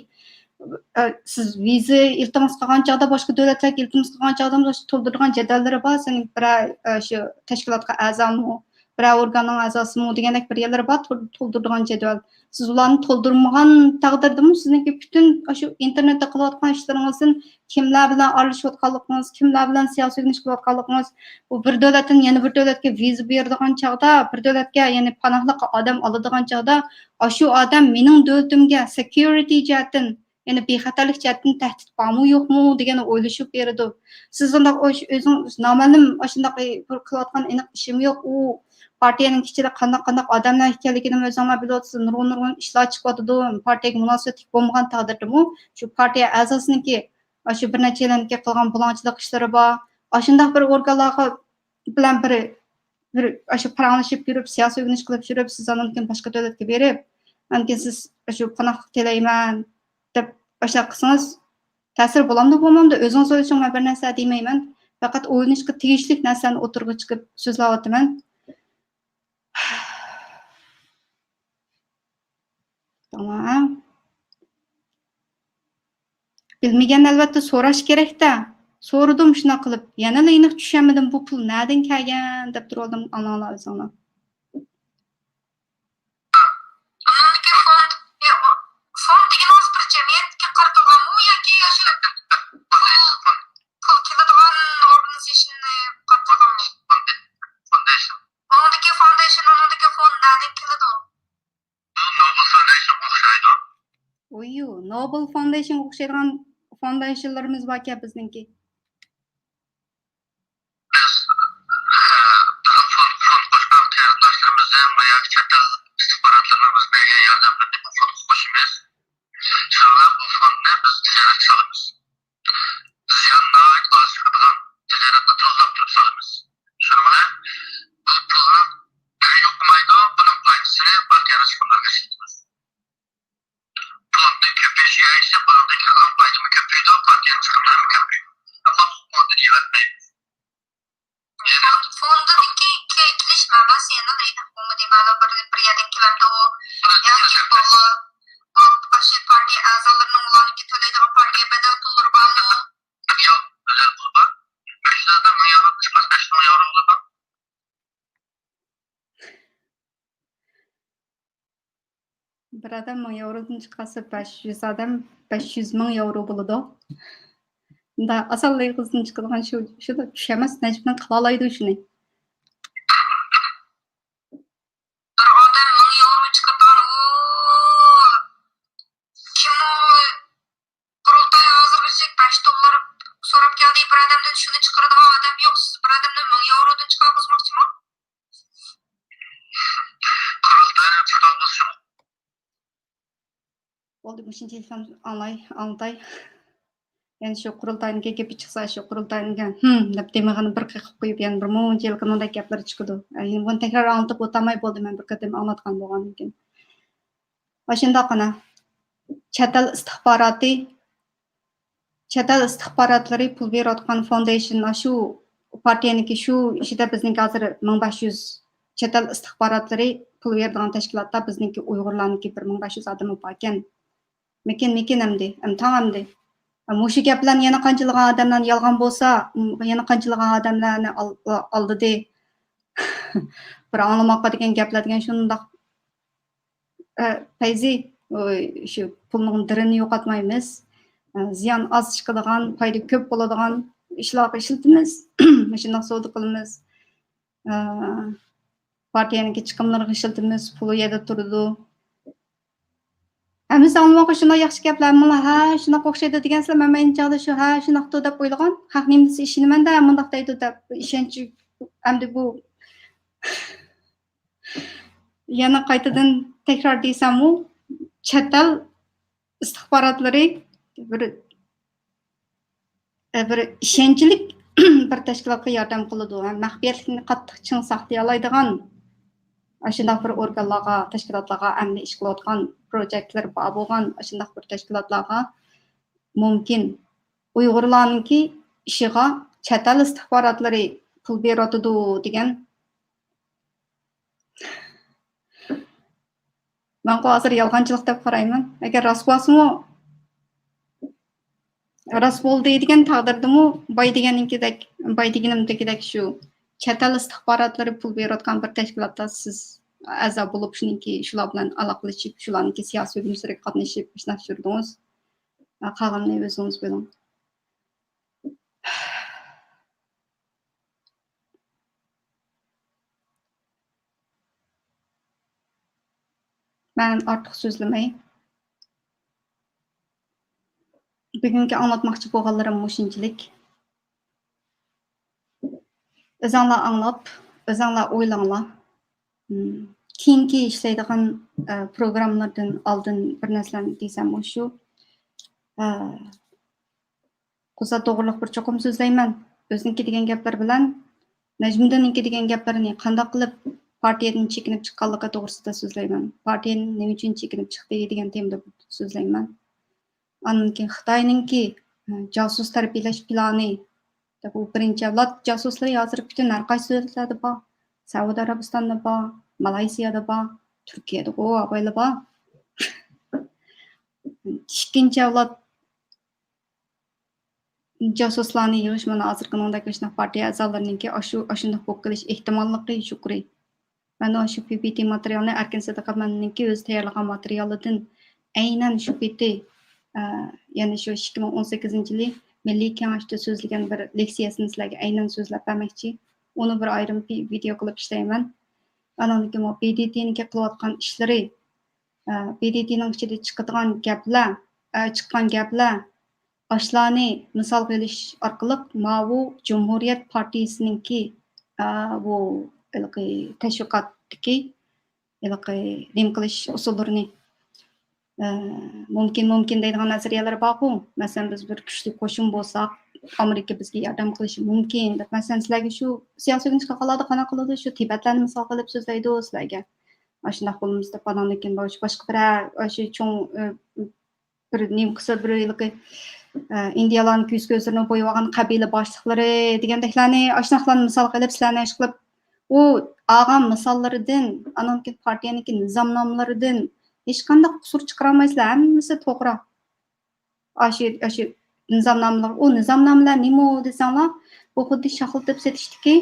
ئە، سىز ۋىزا ئىلتىماس قىلغان چاغدا، باشقا دۆلەتلەرگە ئىلتىماس قىلغان چاغدا تولدۇرىدىغان جەدۋەللىرى بار، سېنىڭ بىرەر، ئە، شۇ تەشكىلاتقا ئەزامۇ، بىرەر ئورگاننىڭ ئەزاسىمۇ دېگەندەك بىر يەرلىرى بار، تول-، تولدۇرىدىغان جەدۋەل. سىز ئۇلارنى تولدۇرمىغان تەقدىردىمۇ سىزنىڭكى پۈتۈن ئاشۇ ئىنتېرنېتتا قىلىۋاتقان ئىشلىرىڭىزدىن كىملەر بىلەن ئارىلىشىۋاتقانلىقىڭىز، كىملەر بىلەن سىياسىي ئۆگىنىش قىلىۋاتقانلىقىڭىز، بۇ بىر دۆلەتتىن يەنە بىر دۆلەتكە ۋىزا بېرىدىغان چاغدا، بىر دۆلەتكە، يەنى پاناھلىققا ئادەم ئالىدىغان چاغدا، ئاشۇ ئادەم مېنىڭ دۆلىتىمگە سېكيۇرىتى جەھەتتىن، يەنى بىخەتەرلىك جەھەتتىن تەھدىت بارمۇ يوقمۇ دېگەننى ئويلىشىپ بېرىدۇ. سىز ئۇنداق ئوش-، ئۆزىڭىز نامەلۇم ئاشۇنداق بىر قىلىۋاتقان ئېنىق ئىشىم يوق. ئۇ پارتىيەنىڭ ئىچىدە قانداق، قانداق ئادەملەر ئىكەنلىكىنىمۇ ئۆزۈڭلار بىلىۋاتىسىز. نۇرغۇن، نۇرغۇن ئىشلار چىقىۋاتىدۇ. پارتىيەگە مۇناسىۋەتلىك بولمىغان تەقدىردىمۇ، شۇ پارتىيە ئەزاسىنىڭكى، ئاشۇ بىر نەچچە يىلنىڭكى قىلغان بۇلاڭچىلىق ئىشلىرى بار. ئاشۇنداق بىر ئورگانلارغا بىلەن بىر، بىر ئاشۇ پاراڭلىشىپ يۈرۈپ، سىياسىي ئۆگىنىش قىلىپ يۈرۈپ، سىز ئاندىن كېيىن باشقا دۆلەتكە بېرىپ، ئاندىن كېيىن سىز ئاشۇ پاناھلىق تىلەيمەن دەپ ئاشۇنداق قىلسىڭىز، تەسىرى بولامدۇ، بولمامدۇ، ئۆزىڭىز ئويلىشىڭ، مەن بىر نەرسە دېمەيمەن. پەقەت ئويلىنىشقا تېگىشلىك نەرسىلەرنى ئوتتۇرىغا چىقىپ سۆزلەۋاتىمەن. تامام. بىلمىگەن ئەلۋەتتە سوراش كېرەكتە. سورىدىم شۇنداق قىلىپ. يەنىلا ئېنىق چۈشەنمىدىم، بۇ پۇل نەدىن كەلگەن دەپ تۇرۇۋالدىم، ئاڭلاڭلار ئۆزۈڭلار. ئۇنىڭدىكى فوند، فوند دېگىنىڭىز بىر جەمئىيەتكە قارىتىلغانمۇ ياكى ئاشۇ پۇل، پۇل كېلىدىغان ئورگانىزېيشننى قارىتىلغانمۇ؟ فوندېيشن. ئۇنىڭدىكى فوندېيشن، ئۇنىڭدىكى فوند نەدىن كېلىدۇ؟ بۇ نوبل فوندېيشنغا ئوخشايدۇ. ئويۇ، نوبل فوندېيشنغا ئوخشايدىغان فوندېيشنلىرىمىز باركەن بىزنىڭكى. بىز، ئە، بىزنىڭ فوند، فوند قوشقان قېرىنداشلىرىمىزدىن ۋە ياكى چەت ئەل ئىستىخباراتلىرىنىڭ بىز بەرگەن ياردەملىرىنى بۇ فوندقا قوشىمىز. شۇنىڭ بىلەن بۇ فوندنى بىز تىجارەتكە سالىمىز. زىيان ناھايىتى ئاز چىقىدىغان تىجارەتنى تازىلاپ تۇرۇپ سالىمىز. شۇنىڭ بىلەن بۇ پۇلنىڭ بىرى يوقىمايدۇ، بۇنىڭ پايدىسىنى پارتىيەنىڭ چىقىملىرىغا ئىشلىتىمىز. فوندنىڭ كۆپىيىشىگە ئەگىشىپ بۇنىڭدىن كېلىدىغان پايدىمۇ كۆپىيىدۇ، پارتىيەنىڭ چىقىملىرىمۇ كۆپىيىدۇ. ئەمما بۇ فوندنى يىغىۋەتمەيمىز. فوندىدىكى كېلىش مەنبەسى يەنىلا ئېنىق بولمىدى. مەلۇم بىر، بىر يەردىن كېلەمدۇ ياكى بۇ، بۇ ئاشۇ پارتىيە ئەزالىرىنىڭ ئۇلارنىڭكى تۆلەيدىغان پارتىيە بەدەل پۇللىرى بارمۇ؟ ئۆزەل پۇلى بار. بەش يۈز ئادەم مىڭ ياۋرو چىقماس، بەش مىڭ ياۋرو بولىدۇ. بىر ئادەم مىڭ ياۋرودىن چىقارسا، بەش يۈز ئادەم بەش يۈز مىڭ ياۋرو بولىدۇ. مۇنداق ئاسانلا ئېغىزدىن چىقىدىغان شۇ، شۇ چۈشەمەس، نەجىپنىڭ قىلالايدۇ شۇنى. بىر ئادەم مىڭ ياۋرو چىقىرىدىغان، ئۇ، كىم ئۇ؟ قۇرۇلتاي ھازىرغىچە بەش دوللار سوراپ كەلدى. بىر ئادەمدىن شۇنى چىقىرىدىغان ئادەم يوق. سىز بىر ئادەمدىن مىڭ ياۋرودىن چىقارغۇزماقچىمۇ؟ قۇرۇلتاينى تۇتالمىسۇن. بولدى، مۇشۇنچە ئاڭلاي، ئاڭلىتاي. يەنە شۇ قۇرۇلتاينىڭكى گېپى چىقسا، شۇ قۇرۇلتاينىڭكى ھىم دەپ دېمىغىنى بىر قېقىپ قويۇپ، يەنە بىر مۇنچە يىلقى مۇنداق گەپلەر چىقىدۇ. يەنە بۇنى تەكرار ئاڭلىتىپ ئولتۇرماي بولدى، مەن بىر قېتىم ئاڭلاتقان بولغاندىن كېيىن. ئاشۇنداق ئانا. چەت ئەل ئىستىخباراتى، چەت ئەل ئىستىخباراتلىرى پۇل بېرىۋاتقان فوندېيشن، شۇ پارتىيەنىڭكى شۇ ئىچىدە بىزنىڭكى ھازىر مىڭ بەش يۈز چەت ئەل ئىستىخباراتلىرى پۇل بېرىدىغان تەشكىلاتتا بىزنىڭكى ئۇيغۇرلارنىڭكى بىر مىڭ بەش يۈز ئادىمى باركەن. مىكىن، مىكىن ئەمدى، ئەم، تاڭ ئەمدى. مۇشۇ گەپ بىلەن يەنە قانچىلىغان ئادەملەرنى يالغان بولسا، يەنە قانچىلىغان ئادەملەرنى ئال-، ئالدىدى. بىر ئاڭلىماققا دېگەن گەپلەر دېگەن شۇنداق، ئە، پەيزى، ئۇ، شۇ پۇلنىڭ دىرىنى يوقاتمايمىز. ئە، زىيان ئاز چىقىدىغان، پايدا كۆپ بولىدىغان ئىشلارغا ئىشلىتىمىز. مۇشۇنداق سودا قىلىمىز. ئە، پارتىيەنىڭكى چىقىملىرىغا ئىشلىتىمىز، پۇل ئۇ يەردە تۇرىدۇ. ھەممىسى ئاڭلىماققا شۇنداق ياخشى گەپلەر، مانا، ھە، شۇنداق ئوخشايدۇ دېگەنسىلەر، مەن ئەينى چاغدا شۇ، ھە، شۇنداقتۇ دەپ ئويلىغان. خەق نېمە دېسە ئىشىنىمەن-دە، مۇنداق دەيدۇ دەپ، ئىشەنچ ئەمدى بۇ. يەنە قايتىدىن تەكرار دېسەممۇ، چەت ئەل ئىستىخباراتلىرى بىر، بىر ئىشەنچلىك بىر تەشكىلاتقا ياردەم قىلىدۇ ھەم مەخپىيەتلىكنى قاتتىق چىڭ ساقلىيالايدىغان ئاشۇنداق بىر ئورگانلارغا، تەشكىلاتلارغا، ئەمدى ئىش قىلىۋاتقان پروجېكتلىرى بار بولغان ئاشۇنداق بىر تەشكىلاتلارغا مۇمكىن ئۇيغۇرلارنىڭكى ئىشىغا چەت ئەل ئىستىخباراتلىرى پۇل بېرىۋاتىدۇ دېگەن. مەنغۇ ھازىر يالغانچىلىق دەپ قارايمەن. ئەگەر راست بولسىمۇ، راست بولدى دېگەن تەقدىردىمۇ، باي دېگەننىڭكىدەك، باي دېگىنىمدىكىدەك شۇ چەت ئەل ئىستىخباراتلىرى پۇل بېرىۋاتقان بىر تەشكىلاتتا سىز ئەزا بولۇپ، شۇنىڭكى، شۇلار بىلەن ئالاقىلىشىپ، شۇلارنىڭكى سىياسىي ھۆكۈمسىزلىكىگە قاتنىشىپ، ئاشۇنداق يۈردىڭىز. قالغىنىنى ئۆزىڭىز بىلىڭ. مەن ئارتۇق سۆزلىمەي. بۈگۈنكى ئاڭلاتماقچى بولغانلىرىم مۇشۇنچىلىك. ئۆزۈڭلار ئاڭلاپ، ئۆزۈڭلار ئويلاڭلار. مم، كېيىنكى ئىشلەيدىغان، ئە، پروگراممىلاردىن ئالدىن بىر نەرسىلەرنى دېسەم مۇشۇ. ئە، قۇزا توغرىلىق بىر چوقۇم سۆزلەيمەن. ئۆزىنىڭكى دېگەن گەپلىرى بىلەن نەجمىدىننىڭكى دېگەن گەپلىرىنى قانداق قىلىپ پارتىيەدىن چېكىنىپ چىققانلىقى توغرىسىدا سۆزلەيمەن. پارتىيەدىن نېمە ئۈچۈن چېكىنىپ چىقتى دېگەن تېمىدا سۆزلەيمەن. ئاندىن كېيىن خىتاينىڭكى، ئە، جاسۇس تەربىيەلەش پىلانى. بۇ بىرىنچى ئەۋلاد جاسۇسلىرى ھازىر پۈتۈن ھەر قايسى دۆلەتلەردە بار. سەئۇدى ئەرەبىستاندا بار، مالايسىيادا بار، تۈركىيەدىغۇ ئاۋايلا بار. ئىككىنچى ئەۋلاد جاسۇسلارنى يىغىش مانا ھازىرقىنىڭدەك ئاشۇنداق پارتىيە ئەزالىرىنىڭكى ئاشۇ، ئاشۇنداق بولۇپ قېلىش ئېھتىماللىقى يۇقىرى. مەن ئاشۇ پى پى تى ماتېرىيالنى ئەركىن سىدىق ئەپەندىنىڭكى ئۆزى تەييارلىغان ماتېرىيالىدىن ئەينەن شۇ پېتى، ئە، يەنى شۇ ئىككى مىڭ ئون سەككىزىنچى يىلى مىللىي كېڭەشتە سۆزلىگەن بىر لېكسىيەسىنى سىلەرگە ئەينەن سۆزلەپ بەرمەكچى. ئۇنى بىر ئايرىم پى-، ۋىدېئو قىلىپ ئىشلەيمەن. ئانىڭدىن كېيىن بۇ بى دې تېنىڭكى قىلىۋاتقان ئىشلىرى، ئە، بى دې تېنىڭ ئىچىدە چىقىدىغان گەپلەر، ئە، چىققان گەپلەر، ئاشۇلارنى مىسالغا ئېلىش ئارقىلىق ماۋۇ جۇمھۇرىيەت پارتىيىسىنىڭكى، ئا، بۇ ھېلىقى تەشۋىقاتتىكى ھېلىقى نېمە قىلىش ئۇسۇللىرىنى، ئا، مۇمكىن، مۇمكىن دەيدىغان نەزەرىيەلەر بارغۇ. مەسىلەن، بىز بىر كۈچلۈك قوشۇن بولساق، ئامېرىكا بىزگە ياردەم قىلىشى مۇمكىن دەپ. مەسىلەن، سىلەرگە شۇ سىياسىي ئۆگىنىش قىلغانلاردا قانداق قىلىدۇ؟ شۇ تىبەتلەرنى مىسالغا ئېلىپ سۆزلەيدۇ سىلەرگە. ئاشۇنداق بولمىسا دەپ، ئاناندىن كېيىن باشقا، باشقا بىرەر، ئاشۇ چوڭ، ئە، بىر نېمە قىلسا، بىر ھېلىقى، ئە، ئىندىيالارنىڭ كۆز كۆزلىرىنى بويىۋالغان قەبىلە باشلىقلىرى دېگەندەكلەرنى، ئاشۇنداقلارنى مىسالغا ئېلىپ، سىلەرنى ئىشقىلىپ، ئۇ ئالغان مىساللىرىدىن، ئانىڭدىن كېيىن پارتىيەنىڭكى نىزامنامىلىرىدىن ھېچقانداق قۇسۇر چىقىرالمايسىلەر، ھەممىسى توغرا. ئاشۇ، ئاشۇ نىزامنامىلار، ئۇ نىزامنامىلار نېمە دېسەڭلار، بۇ خۇددى شاخلىتىپ سېتىشتىكى،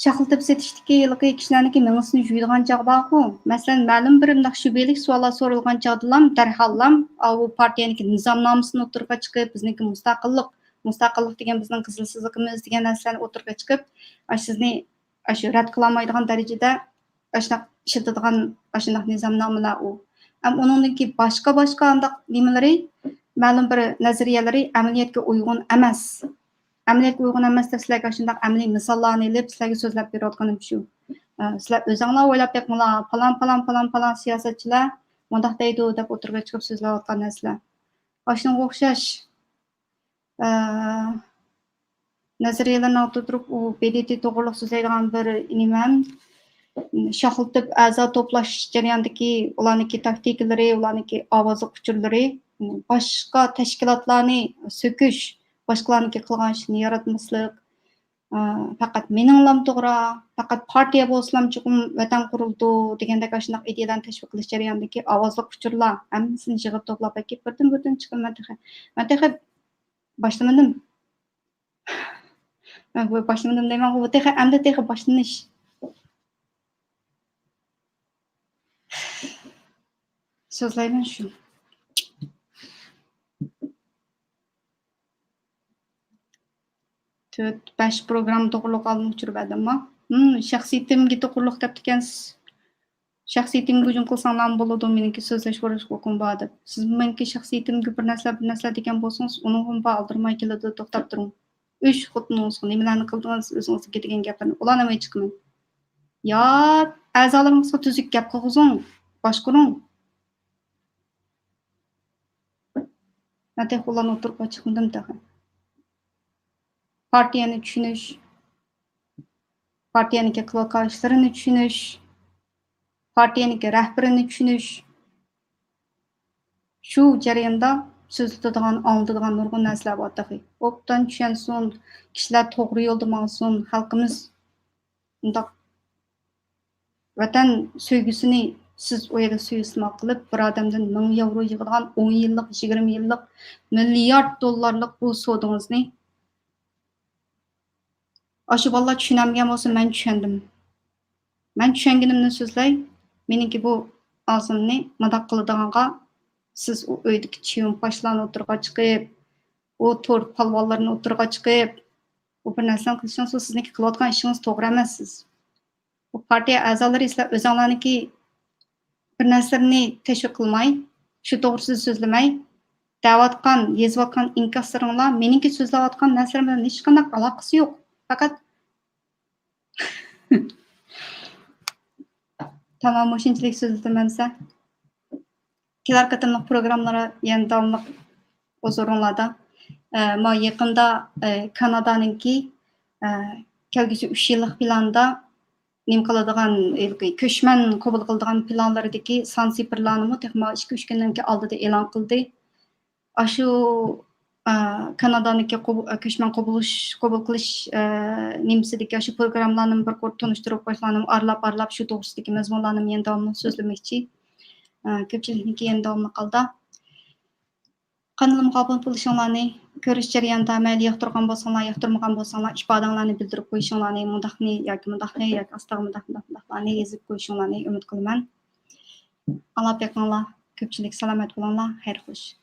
شاخلىتىپ سېتىشتىكى ھېلىقى كىشىلەرنىڭكى مېڭىسىنى جۇيىدىغان چاغ بارغۇ. مەسىلەن، مەلۇم بىر مۇنداق شۈبھىلىك سوئاللار سورالغان چاغدىلا دەرھاللا ئاۋۇ پارتىيەنىڭكى نىزامنامىسىنى ئوتتۇرىغا چىقىپ، بىزنىڭكى مۇستەقىللىق، مۇستەقىللىق دېگەن بىزنىڭ قىزىل سىزىقىمىز دېگەن نەرسىلەرنى ئوتتۇرىغا چىقىپ، ئاشۇ سىزنى ئاشۇ رەت قىلالمايدىغان دەرىجىدە ئاشۇنداق ئىشلىتىدىغان ئاشۇنداق نىزامنامىلار ئۇ. ھەم ئۇنىڭدىن كېيىن باشقا، باشقا ئانداق نېمىلىرى، مەلۇم بىر نەزەرىيەلىرى ئەمەلىيەتكە ئۇيغۇن ئەمەس. ئەمەلىيەتكە ئۇيغۇن ئەمەس دەپ سىلەرگە ئاشۇنداق ئەمەلىي مىساللارنى ئېلىپ سىلەرگە سۆزلەپ بېرىۋاتقىنىم شۇ. ئە، سىلەر ئۆزۈڭلار ئويلاپ بېقىڭلار، پالان، پالان، پالان، پالان سىياسەتچىلەر مۇنداق دەيدۇ دەپ ئوتتۇرىغا چىقىپ سۆزلەۋاتقان نەرسىلەر. ئاشۇنىڭغا ئوخشاش. ئە، نەزەرىيەلەرنى ئوتتۇرىغا تۇرۇپ، ئۇ بې دې تې توغرۇلۇق سۆزلەيدىغان بىر نېمەم، شاخلىتىپ ئەزا توپلاش جەريانىدىكى ئۇلارنىڭكى تاكتىكىلىرى، ئۇلارنىڭكى ئاۋازلىق ئۇچۇرلىرى، باشقا تەشكىلاتلارنى سۆكۈش، باشقىلارنىڭكى قىلغان ئىشىنى ياراتماسلىق، ئا، پەقەت مېنىڭلام توغرا، پەقەت پارتىيە بولسىلام چوقۇم ۋەتەن قۇرۇلىدۇ دېگەندەك ئاشۇنداق ئىدىيەلەرنى تەشۋىق قىلىش جەريانىدىكى ئاۋازلىق ئۇچۇرلار ھەممىسىنى يىغىپ توپلاپ ئەكىپ بىردىن بىردىن چىقىمەن تېخى. مەن تېخى باشلىمىدىم. مەن بۇ باشلىمىدىم دەيمەنغۇ، بۇ تېخى، ئەمدى تېخى باشلىنىش. سۆزلەيمەن شۇ. تۆت، بەش پروگرامما توغرۇلۇق ئالدىن ئۇچۇر بەردىمما؟ ھىم، شەخسىيىتىمگە توغرۇلۇق دەپتىكەنسىز. شەخسىيىتىمگە ھۇجۇم قىلساڭلارمۇ بولىدۇ، مېنىڭكى سۆزلەش ھوقۇقۇم بار دەپ. سىز مېنىڭكى شەخسىيىتىمگە بىر نەرسىلەر، بىر نەرسىلەر دېگەن بولسىڭىز، ئۇنىڭغىمۇ ئالدىرىماي كېلىدۇ، توختاپ تۇرۇڭ. ئۈچ خوتۇنىڭىزغا نېمىلەرنى قىلدىڭىز، ئۆزىڭىزگە دېگەن گەپلەرنى، ئۇلارنى ئاڭلىماي چىقىمەن. يا ئەزالىرىڭىزغا تۈزۈك گەپ قىلغۇزۇڭ، باشقۇرۇڭ. مەن تېخى ئۇلارنى ئوتتۇرىغا چىقمىدىم تېخى. پارتىيەنى چۈشىنىش، پارتىيەنىڭكى قىلىۋاتقان ئىشلىرىنى چۈشىنىش، پارتىيەنىڭكى رەھبىرىنى چۈشىنىش، شۇ جەرياندا سۆزلىتىدىغان، ئاڭلىتىدىغان نۇرغۇن نەرسىلەر بار تېخى. ئوبدان چۈشەنسۇن، كىشىلەر توغرا يولدا ماڭسۇن، خەلقىمىز مۇنداق ۋەتەن سۆيگۈسىنى سىز ئۇ يەردە سۇيىئىستېمال قىلىپ، بىر ئادەمدىن مىڭ ياۋرو يىغىدىغان ئون يىللىق، يىگىرمە يىللىق، مىليارد دوللارلىق بۇ سودىڭىزنى ئاشۇ بالىلار چۈشىنەلمىگەن بولسا، مەن چۈشەندىم. مەن چۈشەنگىنىمنى سۆزلەي. مېنىڭكى بۇ ئاغزىمنى ماداق قىلىدىغانغا، سىز ئۇ ئۆيدىكى چىۋىن پاشىلارنى ئوتتۇرىغا چىقىپ، ئۇ تور پالۋانلىرىنى ئوتتۇرىغا چىقىپ، ئۇ بىر نەرسىلەرنى قىلىشىڭىز، ئۇ سىزنىڭكى قىلىۋاتقان ئىشىڭىز توغرا ئەمەس سىز. بۇ پارتىيە ئەزالىرى، سىلەر ئۆزۈڭلارنىڭكى بىر نەرسىلىرىنى تەشۋىق قىلماي، شۇ توغرىسىدا سۆزلىمەي، دەۋاتقان، يېزىۋاتقان ئىنكاسلىرىڭلار مېنىڭكى سۆزلەۋاتقان نەرسىلىرىم بىلەن ھېچقانداق ئالاقىسى يوق. پەقەت تامام مۇشۇنچىلىك سۆزلىدىم ئەمسە. كېلەر قېتىملىق پروگراممىلار يەنە داۋاملىق ھۇزۇرۇڭلاردا. ئە، ما يېقىندا، ئە، كانادانىڭكى، ئە، كەلگۈسى ئۈچ يىللىق پىلاندا نېمە قىلىدىغان، ھېلىقى كۆچمەن قوبۇل قىلىدىغان پىلانلىرىدىكى سان سىفىرلارنىمۇ تېخى ما ئىككى، ئۈچ كۈندىن كېيىن ئالدىدا ئېلان قىلدى. ئاشۇ، ئە، كانادانىڭكى قوبۇ-، ئە، كۆچمەن قوبۇلۇش-، قوبۇل قىلىش، ئە، نېمىسىدىكى ئاشۇ پروگراممىلارنى بىر قۇر تونۇشتۇرۇپ قويسىلارنى ئارىلاپ، ئارىلاپ شۇ توغرىسىدىكى مەزمۇنلارنى يەنە داۋاملىق سۆزلىمەكچى. ئە، كۆپچىلىكنىڭكى يەنە داۋاملىق ھالدا قانىلىمغا ئابۇنە بولۇشۇڭلارنى، كۆرۈش جەريانىدا مەيلى ياقتۇرغان بولساڭلار، ياقتۇرمىغان بولساڭلار، ئىپادەڭلارنى بىلدۈرۈپ قويۇشۇڭلارنى، مۇنداقنى ياكى مۇنداقنى ياكى ئاستىغا مۇنداق، مۇنداق، مۇنداقلارنى يېزىپ قويۇشۇڭلارنى ئۈمىد قىلىمەن. ئاڭلاپ بېقىڭلار. كۆپچىلىك سالامەت بولۇڭلار. خەير خوش.